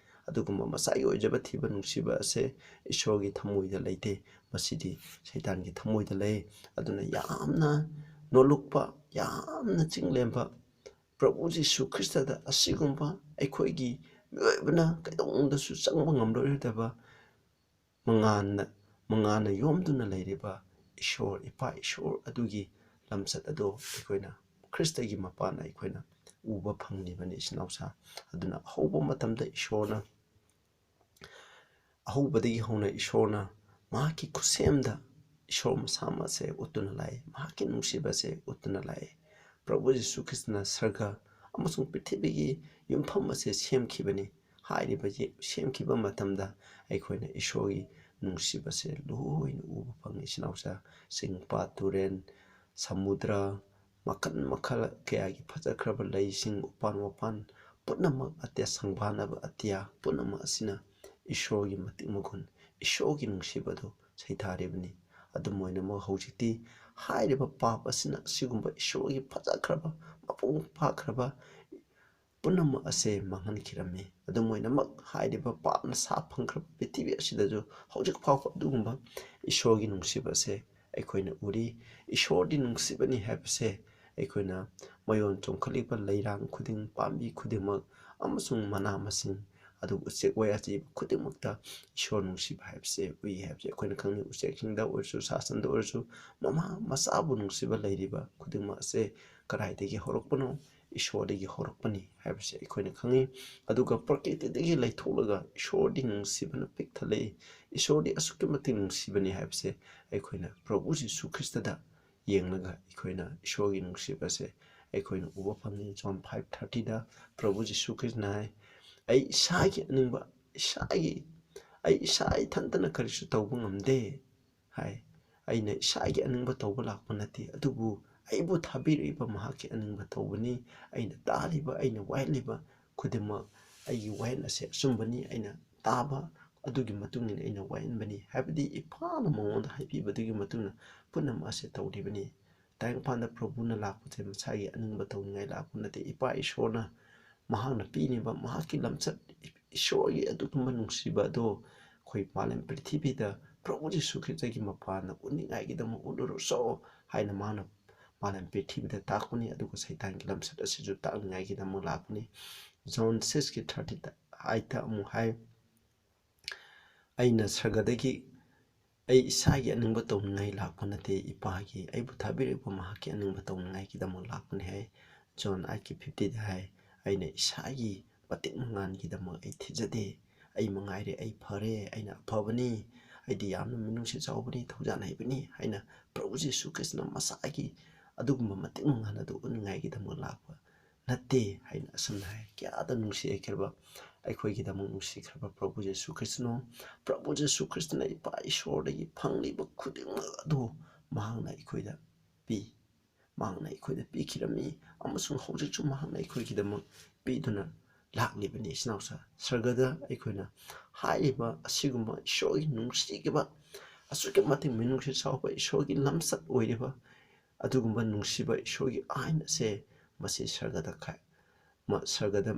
ꯑꯗꯨꯒꯨꯝꯕ ꯃꯁꯥꯒꯤ ꯑꯣꯏꯖꯕ ꯊꯤꯕ ꯅꯨꯡꯁꯤꯕ ꯑꯁꯦ ꯏꯁꯣꯔꯒꯤ ꯊꯃꯣꯏꯗ ꯂꯩꯇꯦ꯫ ꯃꯁꯤꯗꯤ ꯁꯩꯇꯥꯟꯒꯤ ꯊꯃꯣꯏꯗ ꯂꯩ꯫ ꯑꯗꯨꯅ ꯌꯥꯝꯅ ꯅꯣꯂꯨꯛꯄ, ꯌꯥꯝꯅ ꯆꯤꯡꯂꯦꯝꯕ ꯄ꯭ꯔꯚꯨ ꯖꯤꯁꯨ ꯈ꯭ꯔꯤꯁꯇꯗ ꯑꯁꯤꯒꯨꯝꯕ ꯑꯩꯈꯣꯏꯒꯤ ꯃꯤꯑꯣꯏꯕꯅ ꯀꯩꯗꯧꯅꯨꯡꯗꯁꯨ ꯆꯪꯕ ꯉꯝꯂꯣꯏꯗꯕ ꯃꯉꯥꯜꯅ, ꯃꯉꯥꯜꯅ ꯌꯣꯝꯗꯨꯅ ꯂꯩꯔꯤꯕ ꯏꯁꯣꯔ, ꯏꯄꯥ ꯏꯁꯣꯔ ꯑꯗꯨꯒꯤ ꯂꯝꯆꯠ ꯑꯗꯣ ꯑꯩꯈꯣꯏꯅ ꯈ꯭ꯔꯤꯁꯇꯒꯤ ꯃꯄꯥꯟꯅ ꯑꯩꯈꯣꯏꯅ ꯎꯕ ꯐꯪꯂꯤꯕꯅꯤ, ꯏꯆꯤꯟ ꯏꯅꯥꯎꯁꯥ꯫ ꯑꯗꯨꯅ ꯑꯍꯧꯕ ꯃꯇꯝꯗ ꯏꯁꯣꯔꯅ, ꯑꯍꯧꯕꯗꯒꯤ ꯍꯧꯅ ꯏꯁꯣꯔꯅ ꯃꯍꯥꯛꯀꯤ ꯈꯨꯠꯁꯦꯝꯗ ꯏꯁꯣꯔ ꯃꯁꯥꯃꯛꯁꯦ ꯎꯠꯇꯨꯅ ꯂꯥꯛꯏ, ꯃꯍꯥꯛꯀꯤ ꯅꯨꯡꯁꯤꯕꯁꯦ ꯎꯠꯇꯨꯅ ꯂꯥꯛꯏ꯫ ꯄ꯭ꯔꯚꯨ ꯖꯤꯁꯨ ꯈ꯭ꯔꯤꯁꯇꯅ ꯁꯔꯒ ꯑꯃꯁꯨꯡ ꯄ꯭ꯔꯤꯊꯤꯕꯤꯒꯤ ꯌꯨꯝꯐꯝ ꯑꯁꯦ ꯁꯦꯝꯈꯤꯕꯅꯤ꯫ ꯍꯥꯏꯔꯤꯕ ꯌꯦ-, ꯁꯦꯝꯈꯤꯕ ꯃꯇꯝꯗ ꯑꯩꯈꯣꯏꯅ ꯏꯁꯣꯔꯒꯤ ꯅꯨꯡꯁꯤꯕꯁꯦ ꯂꯣꯏꯅ ꯎꯕ ꯐꯪꯉꯤ, ꯏꯆꯤꯟ ꯏꯅꯥꯎꯁꯥ꯫ ꯆꯤꯡ, ꯄꯥꯠ, ꯇꯨꯔꯦꯜ, ꯁꯃꯨꯗ꯭ꯔ, ꯃꯈꯜ ꯃꯈꯜ ꯀꯌꯥꯒꯤ ꯐꯖꯈ꯭ꯔꯕ ꯂꯩꯁꯤꯡ, ꯎꯄꯥꯟ ꯋꯥꯄꯥꯟ ꯄꯨꯝꯅꯃꯛ ꯑꯇꯤꯌꯥ, ꯁꯪꯕꯥꯟꯅꯕ ꯑꯇꯤꯌꯥ ꯄꯨꯝꯅꯃꯛ ꯑꯁꯤꯅ ꯏꯁꯣꯔꯒꯤ ꯃꯇꯤꯛ ꯃꯒꯨꯟ, ꯏꯁꯣꯔꯒꯤ ꯅꯨꯡꯁꯤꯕꯗꯨ ꯁꯩꯊꯥꯔꯤꯕꯅꯤ꯫ ꯑꯗꯨꯝ ꯑꯣꯏꯅꯃꯛ ꯍꯧꯖꯤꯛꯇꯤ ꯍꯥꯏꯔꯤꯕ ꯄꯥꯞ ꯑꯁꯤꯅ ꯑꯁꯤꯒꯨꯝꯕ ꯏꯁꯣꯔꯒꯤ ꯐꯖꯈ꯭ꯔꯕ, ꯃꯄꯨꯡ ꯐꯥꯈ꯭ꯔꯕ ꯄꯨꯝꯅꯃꯛ ꯑꯁꯦ ꯃꯥꯡꯍꯟꯈꯤꯔꯝꯃꯤ꯫ ꯑꯗꯨꯝ ꯑꯣꯏꯅꯃꯛ, ꯍꯥꯏꯔꯤꯕ ꯄꯥꯞꯅ ꯁꯥ ꯐꯪꯈ꯭ꯔꯕ ꯄ꯭ꯔꯤꯊꯤꯕꯤ ꯑꯁꯤꯗꯁꯨ ꯍꯧꯖꯤꯛ ꯐꯥꯎꯕ ꯑꯗꯨꯒꯨꯝꯕ ꯏꯁꯣꯔꯒꯤ ꯅꯨꯡꯁꯤꯕ ꯑꯁꯦ ꯑꯩꯈꯣꯏꯅ ꯎꯔꯤ꯫ ꯏꯁꯣꯔꯗꯤ ꯅꯨꯡꯁꯤꯕꯅꯤ ꯍꯥꯏꯕꯁꯦ ꯑꯩꯈꯣꯏꯅ ꯃꯌꯣꯟ ꯆꯣꯡꯈꯠꯂꯤꯕ ꯂꯩꯔꯥꯡ ꯈꯨꯗꯤꯡ, ꯄꯥꯝꯕꯤ ꯈꯨꯗꯤꯡꯃꯛ ꯑꯃꯁꯨꯡ ꯃꯅꯥ ꯃꯁꯤꯡ, ꯑꯗꯨꯒ ꯎꯆꯦꯛ ꯋꯥꯌꯥ ꯖꯤꯕ ꯈꯨꯗꯤꯡꯃꯛꯇ ꯏꯁꯣꯔ ꯅꯨꯡꯁꯤꯕ ꯍꯥꯏꯕꯁꯦ ꯎꯏ ꯍꯥꯏꯕꯁꯦ ꯑꯩꯈꯣꯏꯅ ꯈꯪꯏ꯫ ꯎꯆꯦꯛꯁꯤꯡꯗ ꯑꯣꯏꯔꯁꯨ, ꯁꯥ ꯁꯟꯗ ꯑꯣꯏꯔꯁꯨ, ꯃꯃꯥ ꯃꯆꯥꯕꯨ ꯅꯨꯡꯁꯤꯕ ꯂꯩꯔꯤꯕ ꯈꯨꯗꯤꯡꯃꯛ ꯑꯁꯦ ꯀꯗꯥꯏꯗꯒꯤ ꯍꯧꯔꯛꯄꯅꯣ? ꯏꯁꯣꯔꯗꯒꯤ ꯍꯧꯔꯛꯄꯅꯤ ꯍꯥꯏꯕꯁꯦ ꯑꯩꯈꯣꯏꯅ ꯈꯪꯏ꯫ ꯑꯗꯨꯒ ꯄ꯭ꯔꯀ꯭ꯔꯤꯇꯤꯗꯒꯤ ꯂꯩꯊꯣꯛꯂꯒ ꯏꯁꯣꯔꯗꯤ ꯅꯨꯡꯁꯤꯕꯅ ꯄꯤꯛ ꯊꯜꯂꯛꯏ, ꯏꯁꯣꯔꯗꯤ ꯑꯁꯨꯛꯀꯤ ꯃꯇꯤꯛ ꯅꯨꯡꯁꯤꯕꯅꯤ ꯍꯥꯏꯕꯁꯦ ꯑꯩꯈꯣꯏꯅ ꯄ꯭ꯔꯚꯨ ꯖꯤꯁꯨ ꯈ꯭ꯔꯤꯁꯇꯗ ꯌꯦꯡꯂꯒ ꯑꯩꯈꯣꯏꯅ ꯏꯁꯣꯔꯒꯤ ꯅꯨꯡꯁꯤꯕꯁꯦ ꯑꯩꯈꯣꯏꯅ ꯎꯕ ꯐꯪꯉꯤ꯫ ꯖꯣꯟ ꯐꯥꯏꯚ ꯊꯥꯔꯇꯤꯗ ꯄ꯭ꯔꯚꯨ ꯖꯤꯁꯨ ꯈ꯭ꯔꯤꯁꯇꯅ ꯍꯥꯏ, "ꯑꯩ ꯏꯁꯥꯒꯤ ꯑꯅꯤꯡꯕ, ꯏꯁꯥꯒꯤ, ꯑꯩ ꯏꯁꯥ ꯏꯊꯟꯇꯅ ꯀꯔꯤꯁꯨ ꯇꯧꯕ ꯉꯝꯗꯦ" ꯍꯥꯏ꯫ "ꯑꯩꯅ ꯏꯁꯥꯒꯤ ꯑꯅꯤꯡꯕ ꯇꯧꯕ ꯂꯥꯛꯄ ꯅꯠꯇꯦ, ꯑꯗꯨꯕꯨ ꯑꯩꯕꯨ ꯊꯥꯕꯤꯔꯛꯏꯕ ꯃꯍꯥꯛꯀꯤ ꯑꯅꯤꯡꯕ ꯇꯧꯕꯅꯤ꯫ ꯑꯩꯅ ꯇꯥꯜꯂꯤꯕ, ꯑꯩꯅ ꯋꯥꯌꯦꯜꯂꯤꯕ ꯈꯨꯗꯤꯡꯃꯛ, ꯑꯩꯒꯤ ꯋꯥꯌꯦꯜ ꯑꯁꯦ ꯑꯆꯨꯝꯕꯅꯤ, ꯑꯩꯅ ꯇꯥꯕ ꯑꯗꯨꯒꯤ ꯃꯇꯨꯡ ꯏꯟꯅ ꯑꯩꯅ ꯋꯥꯌꯦꯟꯕꯅꯤ" ꯍꯥꯏꯕꯗꯤ ꯏꯄꯥꯅ ꯃꯉꯣꯟꯗ ꯍꯥꯏꯕꯤꯕꯗꯨꯒꯤ ꯃꯇꯨꯡ ꯏꯟꯅ ꯄꯨꯝꯅꯃꯛ ꯑꯁꯦ ꯇꯧꯔꯤꯕꯅꯤ꯫ ꯇꯥꯏꯕꯪꯄꯥꯟꯗ ꯄ꯭ꯔꯚꯨꯅ ꯂꯥꯛꯄꯁꯦ ꯃꯁꯥꯒꯤ ꯑꯅꯤꯡꯕ ꯇꯧꯅꯤꯡꯉꯥꯏ ꯂꯥꯛꯄ ꯅꯠꯇꯦ꯫ ꯏꯄꯥ ꯏꯁꯣꯔꯅ ꯃꯍꯥꯛꯅ ꯄꯤꯔꯤꯕ ꯃꯍꯥꯛꯀꯤ ꯂꯝꯆꯠ, ꯏꯁꯣꯔꯒꯤ ꯑꯗꯨꯒꯨꯝꯕ ꯅꯨꯡꯁꯤꯕ ꯑꯗꯣ ꯑꯩꯈꯣꯏ ꯃꯥꯂꯦꯝ ꯄ꯭ꯔꯤꯊꯤꯕꯤꯗ ꯄ꯭ꯔꯚꯨ ꯖꯤꯁꯨ ꯈ꯭ꯔꯤꯁꯇꯒꯤ ꯃꯄꯥꯟꯗ ꯎꯠꯅꯤꯡꯉꯥꯏꯒꯤꯗꯃꯛ ꯎꯠꯂꯨꯔꯣ ꯆꯣ ꯍꯥꯏꯅ ꯃꯥꯅ ꯃꯥꯂꯦꯝ ꯄ꯭ꯔꯤꯊꯤꯕꯤꯗ ꯇꯥꯛꯄꯅꯤ꯫ ꯑꯗꯨꯒ ꯁꯩꯇꯥꯟꯒꯤ ꯂꯝꯆꯠ ꯑꯁꯤꯁꯨ ꯇꯥꯛꯅꯤꯡꯉꯥꯏꯒꯤꯗꯃꯛ ꯂꯥꯛꯄꯅꯤ꯫ ꯖꯣꯟ ꯁꯤꯛꯁꯀꯤ ꯊꯥꯔꯇꯤ ꯑꯩꯠꯇ ꯑꯃꯨꯛ ꯍꯥꯏ, "ꯑꯩꯅ ꯁꯔꯒꯗꯒꯤ ꯑꯩ ꯏꯁꯥꯒꯤ ꯑꯅꯤꯡꯕ ꯇꯧꯅꯤꯡꯉꯥꯏ ꯂꯥꯛꯄ ꯅꯠꯇꯦ, ꯏꯄꯥꯒꯤ, ꯑꯩꯕꯨ ꯊꯥꯕꯤꯔꯤꯕ ꯃꯍꯥꯛꯀꯤ ꯑꯅꯤꯡꯕ ꯇꯧꯅꯤꯡꯉꯥꯏꯒꯤꯗꯃꯛ ꯂꯥꯛꯄꯅꯤ" ꯍꯥꯏ꯫ ꯖꯣꯟ ꯑꯩꯠꯀꯤ ꯐꯤꯐꯇꯤꯗ ꯍꯥꯏ, "ꯑꯩꯅ ꯏꯁꯥꯒꯤ ꯃꯇꯤꯛ ꯃꯉꯥꯜꯒꯤꯗꯃꯛ ꯑꯩ ꯊꯤꯖꯗꯦ꯫ ꯑꯩ ꯃꯉꯥꯏꯔꯦ, ꯑꯩ ꯐꯔꯦ, ꯑꯩꯅ ꯑꯐꯕꯅꯤ, ꯑꯩꯗꯤ ꯌꯥꯝꯅ ꯃꯤꯅꯨꯡꯁꯤ ꯆꯥꯎꯕꯅꯤ, ꯊꯧꯖꯥꯜ ꯍꯩꯕꯅꯤ" ꯍꯥꯏꯅ ꯄ꯭ꯔꯚꯨ ꯖꯤꯁꯨ ꯈ꯭ꯔꯤꯁꯇꯅ ꯃꯁꯥꯒꯤ ꯑꯗꯨꯒꯨꯝꯕ ꯃꯇꯤꯛ ꯃꯉꯥꯜ ꯑꯗꯨ ꯎꯠꯅꯤꯡꯉꯥꯏꯒꯤꯗꯃꯛ ꯂꯥꯛꯄ ꯅꯠꯇꯦ ꯍꯥꯏꯅ ꯑꯁꯨꯝꯅ ꯍꯥꯏ꯫ ꯀꯌꯥꯗ ꯅꯨꯡꯁꯤꯈ꯭ꯔꯕ, ꯑꯩꯈꯣꯏꯒꯤꯗꯃꯛ ꯅꯨꯡꯁꯤꯈ꯭ꯔꯕ ꯄ꯭ꯔꯚꯨ ꯖꯤꯁꯨ ꯈ꯭ꯔꯤꯁꯇꯅꯣ! ꯄ꯭ꯔꯚꯨ ꯖꯤꯁꯨ ꯈ꯭ꯔꯤꯁꯇꯅ ꯏꯄꯥ ꯏꯁꯣꯔꯗꯒꯤ ꯐꯪꯂꯤꯕ ꯈꯨꯗꯤꯡꯃꯛ ꯑꯗꯨ ꯃꯍꯥꯛꯅ ꯑꯩꯈꯣꯏꯗ ꯄꯤ꯫ ꯃꯍꯥꯛꯅ ꯑꯩꯈꯣꯏꯗ ꯄꯤꯈꯤꯔꯝꯃꯤ ꯑꯃꯁꯨꯡ ꯍꯧꯖꯤꯛꯁꯨ ꯃꯍꯥꯛꯅ ꯑꯩꯈꯣꯏꯒꯤꯗꯃꯛ ꯄꯤꯗꯨꯅ ꯂꯥꯛꯂꯤꯕꯅꯤ꯫ ꯏꯆꯤꯟ ꯏꯅꯥꯎꯁꯥ, ꯁꯔꯒꯗ ꯑꯩꯈꯣꯏꯅ ꯍꯥꯏꯔꯤꯕ ꯑꯁꯤꯒꯨꯝꯕ ꯏꯁꯣꯔꯒꯤ ꯅꯨꯡꯁꯤꯈꯤꯕ, ꯑꯁꯨꯛꯀꯤ ꯃꯇꯤꯛ ꯃꯤꯅꯨꯡꯁꯤ ꯆꯥꯎꯕ ꯏꯁꯣꯔꯒꯤ ꯂꯝꯆꯠ ꯑꯣꯏꯔꯤꯕ ꯑꯗꯨꯒꯨꯝꯕ ꯅꯨꯡꯁꯤꯕ ꯏꯁꯣꯔꯒꯤ ꯑꯥꯏꯟ ꯑꯁꯦ ꯃꯁꯤ ꯁꯔꯒꯗ ꯈꯥꯏ-, ꯃ-, ꯁꯔꯒꯗ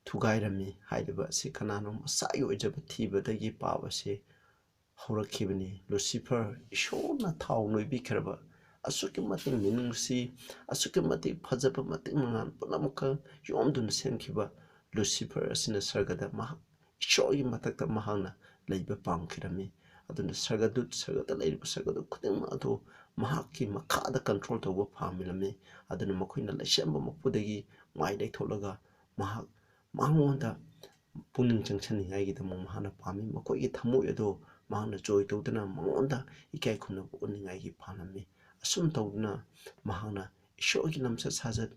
ꯊꯨꯒꯥꯏꯔꯝꯃꯤ꯫ ꯍꯥꯏꯔꯤꯕ ꯑꯁꯤ ꯀꯅꯥꯅꯣ? ꯃꯁꯥꯒꯤ ꯑꯣꯏꯖꯕ ꯊꯤꯕꯗꯒꯤ ꯄꯥꯞ ꯑꯁꯤ ꯍꯧꯔꯛꯈꯤꯕꯅꯤ꯫ ꯂꯨꯁꯤꯐꯔ, ꯏꯁꯣꯔꯅ ꯊꯥꯎ ꯅꯣꯏꯕꯤꯈ꯭ꯔꯕ, ꯑꯁꯨꯛꯀꯤ ꯃꯇꯤꯛ ꯃꯤꯅꯨꯡꯁꯤ, ꯑꯁꯨꯛꯀꯤ ꯃꯇꯤꯛ ꯐꯖꯕ, ꯃꯇꯤꯛ ꯃꯉꯥꯜ ꯄꯨꯝꯅꯃꯛꯀ ꯌꯣꯝꯗꯨꯅ ꯁꯦꯝꯈꯤꯕ ꯂꯨꯁꯤꯐꯔ ꯑꯁꯤꯅ ꯁꯔꯒꯗ ꯃꯍꯥꯛ, ꯏꯁꯣꯔꯒꯤ ꯃꯊꯛꯇ ꯃꯍꯥꯛꯅ ꯂꯩꯕ ꯄꯥꯝꯈꯤꯔꯝꯃꯤ꯫ ꯑꯗꯨꯅ ꯁꯔꯒꯗꯨꯠ, ꯁꯔꯒꯗ ꯂꯩꯔꯤꯕ ꯁꯔꯒꯗꯨꯠ ꯈꯨꯗꯤꯡꯃꯛ ꯑꯗꯨ ꯃꯍꯥꯛꯀꯤ ꯃꯈꯥꯗ control ꯇꯧꯕ ꯄꯥꯝꯃꯤꯔꯝꯃꯤ꯫ ꯑꯗꯨꯅ ꯃꯈꯣꯏꯅ ꯂꯩꯁꯦꯝꯕ ꯃꯄꯨꯗꯒꯤ ꯃꯥꯏ ꯂꯩꯊꯣꯛꯂꯒ ꯃꯍꯥꯛ, ꯃꯉꯣꯟꯗ ꯄꯨꯛꯅꯤꯡ ꯆꯪꯁꯟꯅꯤꯡꯉꯥꯏꯒꯤꯗꯃꯛ ꯃꯍꯥꯛꯅ ꯄꯥꯝꯃꯤ꯫ ꯃꯈꯣꯏꯒꯤ ꯊꯃꯣꯏ ꯑꯗꯣ ꯃꯍꯥꯛꯅ ꯖꯣꯏ ꯇꯧꯗꯨꯅ ꯃꯉꯣꯟꯗ ꯏꯀꯥꯏ ꯈꯨꯝꯅꯕ ꯎꯠꯅꯤꯡꯉꯥꯏꯒꯤ ꯄꯥꯝꯂꯝꯃꯤ꯫ ꯑꯁꯨꯝ ꯇꯧꯗꯨꯅ ꯃꯍꯥꯛꯅ ꯏꯁꯣꯔꯒꯤ ꯂꯝꯆꯠ ꯁꯥꯖꯠ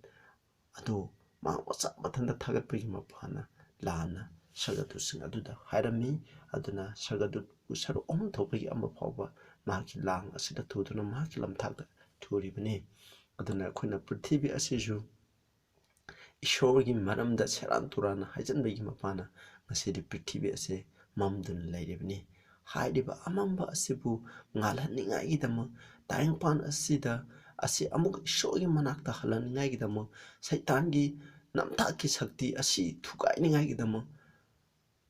ꯑꯗꯨ ꯃꯍꯥꯛ ꯃꯁꯥ ꯃꯊꯟꯇ ꯊꯥꯒꯠꯄꯒꯤ ꯃꯄꯥꯟꯅ ꯂꯥꯟꯅ ꯁꯔꯒꯗꯨꯠꯁꯤꯡ ꯑꯗꯨꯗ ꯍꯥꯏꯔꯝꯃꯤ꯫ ꯑꯗꯨꯅ ꯁꯔꯒꯗꯨꯠꯄꯨ ꯁꯔꯨꯛ ꯑꯍꯨꯝ ꯊꯣꯛꯄꯒꯤ ꯑꯃ ꯐꯥꯎꯕ ꯃꯍꯥꯛꯀꯤ ꯂꯥꯡ ꯑꯁꯤꯗ ꯊꯨꯗꯨꯅ ꯃꯍꯥꯛꯀꯤ ꯂꯝꯊꯥꯛꯇ ꯊꯨꯔꯤꯕꯅꯤ꯫ ꯑꯗꯨꯅ ꯑꯩꯈꯣꯏꯅ ꯄ꯭ꯔꯤꯊꯤꯕꯤ ꯑꯁꯤꯁꯨ ꯏꯁꯣꯔꯒꯤ ꯃꯔꯝꯗ ꯁꯦꯔꯥꯟ ꯇꯨꯔꯥꯟꯅ ꯍꯥꯏꯖꯟꯕꯒꯤ ꯃꯄꯥꯟꯅ ꯉꯁꯤꯗꯤ ꯄ꯭ꯔꯤꯊꯤꯕꯤ ꯑꯁꯦ ꯃꯝꯗꯨꯅ ꯂꯩꯔꯤꯕꯅꯤ꯫ ꯍꯥꯏꯔꯤꯕ ꯑꯃꯝꯕ ꯑꯁꯤꯕꯨ ꯉꯥꯜꯍꯟꯅꯤꯡꯉꯥꯏꯒꯤꯗꯃꯛ, ꯇꯥꯏꯕꯪꯄꯥꯟ ꯑꯁꯤꯗ, ꯑꯁꯤ ꯑꯃꯨꯛ ꯏꯁꯣꯔꯒꯤ ꯃꯅꯥꯛꯇ ꯍꯜꯍꯟꯅꯤꯡꯉꯥꯏꯒꯤꯗꯃꯛ, ꯁꯩꯇꯥꯟꯒꯤ ꯅꯝꯊꯥꯛꯀꯤ ꯁꯛꯇꯤ ꯑꯁꯤ ꯊꯨꯒꯥꯏꯅꯤꯡꯉꯥꯏꯒꯤꯗꯃꯛ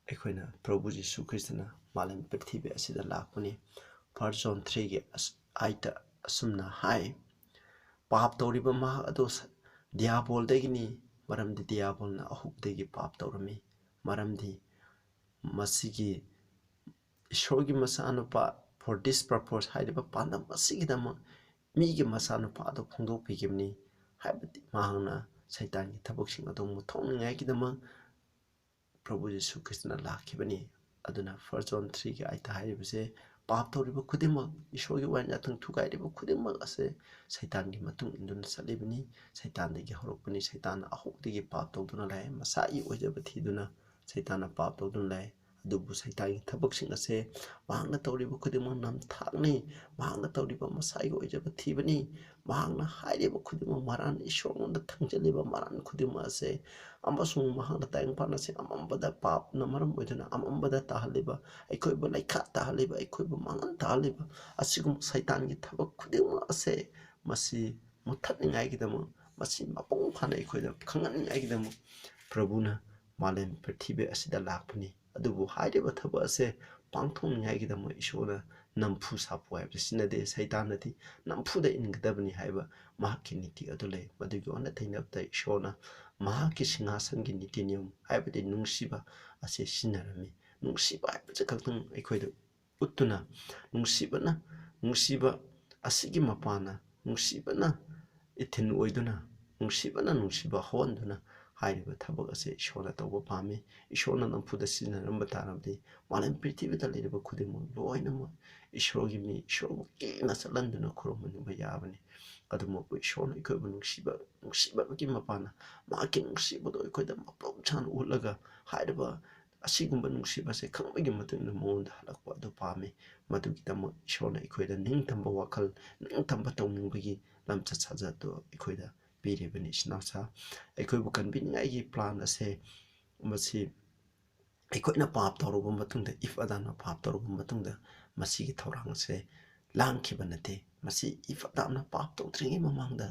ꯑꯩꯈꯣꯏꯅ ꯄ꯭ꯔꯚꯨ ꯖꯤꯁꯨ ꯈ꯭ꯔꯤꯁꯇꯅ ꯃꯥꯂꯦꯝ ꯄ꯭ꯔꯤꯊꯤꯕꯤ ꯑꯁꯤꯗ ꯂꯥꯛꯄꯅꯤ꯫ First John threeꯒꯤ ꯑꯁ-, eightꯇ ꯑꯁꯨꯝꯅ ꯍꯥꯏ, "ꯄꯥꯞ ꯇꯧꯔꯤꯕ ꯃꯍꯥꯛ ꯑꯗꯨ ꯁ-, ꯗꯤꯌꯥꯕꯣꯜꯗꯒꯤꯅꯤ, ꯃꯔꯝꯗꯤ ꯗꯤꯌꯥꯕꯣꯜꯅ ꯑꯍꯧꯕꯗꯒꯤ ꯄꯥꯞ ꯇꯧꯔꯝꯃꯤ, ꯃꯔꯝꯗꯤ ꯃꯁꯤꯒꯤ ꯏꯁꯣꯔꯒꯤ ꯃꯆꯥꯅꯨꯄꯥ, for this purpose" ꯍꯥꯏꯔꯤꯕ ꯄꯥꯟꯗꯝ ꯑꯁꯤꯒꯤꯗꯃꯛ ꯃꯤꯒꯤ ꯃꯆꯥꯅꯨꯄꯥ ꯑꯗꯨ ꯐꯣꯡꯗꯣꯛꯄꯤꯈꯤꯕꯅꯤ꯫ ꯍꯥꯏꯕꯗꯤ ꯃꯍꯥꯛꯅ ꯁꯩꯇꯥꯟꯒꯤ ꯊꯕꯛꯁꯤꯡ ꯑꯗꯨ ꯃꯨꯠꯊꯣꯛꯅꯤꯡꯉꯥꯏꯒꯤꯗꯃꯛ ꯄ꯭ꯔꯚꯨ ꯖꯤꯁꯨ ꯈ꯭ꯔꯤꯁꯇꯅ ꯂꯥꯛꯈꯤꯕꯅꯤ꯫ ꯑꯗꯨꯅ First John threeꯒꯤ eightꯇ ꯍꯥꯏꯔꯤꯕꯁꯦ, ꯄꯥꯞ ꯇꯧꯔꯤꯕ ꯈꯨꯗꯤꯡꯃꯛ, ꯏꯁꯣꯔꯒꯤ ꯋꯥꯌꯦꯜ ꯌꯥꯊꯪ ꯊꯨꯒꯥꯏꯔꯤꯕ ꯈꯨꯗꯤꯡꯃꯛ ꯑꯁꯦ ꯁꯩꯇꯥꯟꯒꯤ ꯃꯇꯨꯡ ꯏꯟꯗꯨꯅ ꯆꯠꯂꯤꯕꯅꯤ꯫ ꯁꯩꯇꯥꯟꯗꯒꯤ ꯍꯧꯔꯛꯄꯅꯤ꯫ ꯁꯩꯇꯥꯟꯅ ꯑꯍꯧꯕꯗꯒꯤ ꯄꯥꯞ ꯇꯧꯗꯨꯅ ꯂꯥꯛꯑꯦ꯫ ꯃꯁꯥꯒꯤ ꯑꯣꯏꯖꯕ ꯊꯤꯗꯨꯅ ꯁꯩꯇꯥꯟꯅ ꯄꯥꯞ ꯇꯧꯗꯨꯅ ꯂꯥꯛꯑꯦ꯫ ꯑꯗꯨꯕꯨ ꯁꯩꯇꯥꯟꯒꯤ ꯊꯕꯛꯁꯤꯡ ꯑꯁꯦ ꯃꯍꯥꯛꯅ ꯇꯧꯔꯤꯕ ꯈꯨꯗꯤꯡꯃꯛ ꯅꯝꯊꯥꯛꯅꯤ꯫ ꯃꯍꯥꯛꯅ ꯇꯧꯔꯤꯕ ꯃꯁꯥꯒꯤ ꯑꯣꯏꯖꯕ ꯊꯤꯕꯅꯤ꯫ ꯃꯍꯥꯛꯅ ꯍꯥꯏꯔꯤꯕ ꯈꯨꯗꯤꯡꯃꯛ ꯃꯔꯥꯟ, ꯏꯁꯣꯔꯉꯣꯟꯗ ꯊꯪꯖꯜꯂꯤꯕ ꯃꯔꯥꯟ ꯈꯨꯗꯤꯡꯃꯛ ꯑꯁꯦ, ꯑꯃꯁꯨꯡ ꯃꯍꯥꯛꯅ ꯇꯥꯏꯕꯪꯄꯥꯟ ꯑꯁꯦ ꯑꯃꯝꯕꯗ, ꯄꯥꯞꯅ ꯃꯔꯝ ꯑꯣꯏꯗꯨꯅ ꯑꯃꯝꯕꯗ ꯇꯥꯍꯜꯂꯤꯕ, ꯑꯩꯈꯣꯏꯕꯨ ꯂꯩꯈꯥ ꯇꯥꯍꯜꯂꯤꯕ, ꯑꯩꯈꯣꯏꯕꯨ ꯃꯥꯡꯍꯟ ꯇꯥꯍꯜꯂꯤꯕ ꯑꯁꯤꯒꯨꯝꯕ ꯁꯩꯇꯥꯟꯒꯤ ꯊꯕꯛ ꯈꯨꯗꯤꯡꯃꯛ ꯑꯁꯦ ꯃꯁꯤ ꯃꯨꯠꯊꯠꯅꯤꯡꯉꯥꯏꯒꯤꯗꯃꯛ ꯃꯁꯤ ꯃꯄꯨꯡ ꯐꯥꯅ ꯑꯩꯈꯣꯏꯗ ꯈꯪꯍꯟꯅꯤꯡꯉꯥꯏꯒꯤꯗꯃꯛ ꯄ꯭ꯔꯚꯨꯅ ꯃꯥꯂꯦꯝ ꯄ꯭ꯔꯤꯊꯤꯕꯤ ꯑꯁꯤꯗ ꯂꯥꯛꯄꯅꯤ꯫ ꯑꯗꯨꯕꯨ ꯍꯥꯏꯔꯤꯕ ꯊꯕꯛ ꯑꯁꯦ ꯄꯥꯡꯊꯣꯛꯅꯤꯡꯉꯥꯏꯒꯤꯗꯃꯛ ꯏꯁꯣꯔꯅ ꯅꯝꯐꯨ ꯁꯥꯐꯨ ꯍꯥꯏꯕꯁꯤ ꯁꯤꯖꯤꯟꯅꯗꯦ꯫ ꯁꯩꯇꯥꯟꯅꯗꯤ ꯅꯝꯐꯨꯗ ꯏꯟꯒꯗꯕꯅꯤ ꯍꯥꯏꯕ ꯃꯍꯥꯛꯀꯤ ꯅꯤꯇꯤ ꯑꯗꯨ ꯂꯩ꯫ ꯃꯗꯨꯒꯤ ꯑꯣꯟꯅ ꯇꯩꯅꯕꯗ ꯏꯁꯣꯔꯅ ꯃꯍꯥꯛꯀꯤ ꯁꯤꯡꯍꯥꯁꯟꯒꯤ ꯅꯤꯇꯤ ꯅꯤꯌꯝ, ꯍꯥꯏꯕꯗꯤ ꯅꯨꯡꯁꯤꯕ ꯑꯁꯤ ꯁꯤꯖꯤꯟꯅꯔꯝꯃꯤ꯫ ꯅꯨꯡꯁꯤꯕ ꯍꯥꯏꯕꯁꯤ ꯈꯛꯇꯪ ꯑꯩꯈꯣꯏꯗ ꯎꯠꯇꯨꯅ, ꯅꯨꯡꯁꯤꯕꯅ, ꯅꯨꯡꯁꯤꯕ ꯑꯁꯤꯒꯤ ꯃꯄꯥꯟꯅ, ꯅꯨꯡꯁꯤꯕꯅ ꯏꯊꯤꯟ ꯑꯣꯏꯗꯨꯅ, ꯅꯨꯡꯁꯤꯕꯅ ꯅꯨꯡꯁꯤꯕ ꯍꯧꯍꯟꯗꯨꯅ ꯍꯥꯏꯔꯤꯕ ꯊꯕꯛ ꯑꯁꯦ ꯏꯁꯣꯔꯅ ꯇꯧꯕ ꯄꯥꯝꯃꯤ꯫ ꯏꯁꯣꯔꯅ ꯅꯝꯐꯨꯗ ꯁꯤꯖꯤꯟꯅꯔꯝꯕ ꯇꯥꯔꯕꯗꯤ ꯃꯥꯂꯦꯝ ꯄ꯭ꯔꯤꯊꯤꯕꯤꯗ ꯂꯩꯔꯤꯕ ꯈꯨꯗꯤꯡꯃꯛ ꯂꯣꯏꯅꯃꯛ ꯏꯁꯣꯔꯒꯤ ꯃꯤ, ꯏꯁꯣꯔꯕꯨ ꯀꯤꯅ ꯆꯠꯍꯟꯗꯨꯅ ꯈꯨꯔꯨꯝꯍꯟꯕ ꯌꯥꯕꯅꯤ꯫ ꯑꯗꯨꯃꯛꯄꯨ ꯏꯁꯣꯔꯅ ꯑꯩꯈꯣꯏꯕꯨ ꯅꯨꯡꯁꯤꯕ, ꯅꯨꯡꯁꯤꯕꯒꯤ ꯃꯄꯥꯟꯅ ꯃꯍꯥꯛꯀꯤ ꯅꯨꯡꯁꯤꯕꯗꯣ ꯑꯩꯈꯣꯏꯗ ꯃꯄꯨꯡ ꯁꯥꯅ ꯎꯠꯂꯒ ꯍꯥꯏꯔꯤꯕ ꯑꯁꯤꯒꯨꯝꯕ ꯅꯨꯡꯁꯤꯕꯁꯦ ꯈꯪꯕꯒꯤ ꯃꯇꯨꯡ ꯏꯟꯅ ꯃꯉꯣꯟꯗ ꯍꯜꯂꯛꯄ ꯑꯗꯨ ꯄꯥꯝꯃꯤ꯫ ꯃꯗꯨꯒꯤꯗꯃꯛ ꯏꯁꯣꯔꯅ ꯑꯩꯈꯣꯏꯗ ꯅꯤꯡꯇꯝꯕ ꯋꯥꯈꯜ, ꯅꯤꯡꯇꯝꯕ ꯇꯧꯅꯤꯡꯕꯒꯤ ꯂꯝꯆꯠ ꯁꯥꯖꯠꯇꯨ ꯑꯩꯈꯣꯏꯗ ꯄꯤꯔꯤꯕꯅꯤ꯫ ꯏꯆꯤꯟ ꯏꯅꯥꯎꯁꯥ, ꯑꯩꯈꯣꯏꯕꯨ ꯀꯟꯕꯤꯅꯤꯡꯉꯥꯏꯒꯤ plan ꯑꯁꯦ ꯃꯁꯤ ꯑꯩꯈꯣꯏꯅ ꯄꯥꯞ ꯇꯧꯔꯕ ꯃꯇꯨꯡꯗ, ꯏꯐ ꯑꯗꯥꯝꯅ ꯄꯥꯞ ꯇꯧꯔꯕ ꯃꯇꯨꯡꯗ ꯃꯁꯤꯒꯤ ꯊꯧꯔꯥꯡ ꯑꯁꯦ ꯂꯥꯡꯈꯤꯕ ꯅꯠꯇꯦ꯫ ꯃꯁꯤ ꯏꯐ ꯑꯗꯥꯝꯅ ꯄꯥꯞ ꯇꯧꯗ꯭ꯔꯤꯉꯩ ꯃꯃꯥꯡꯗ,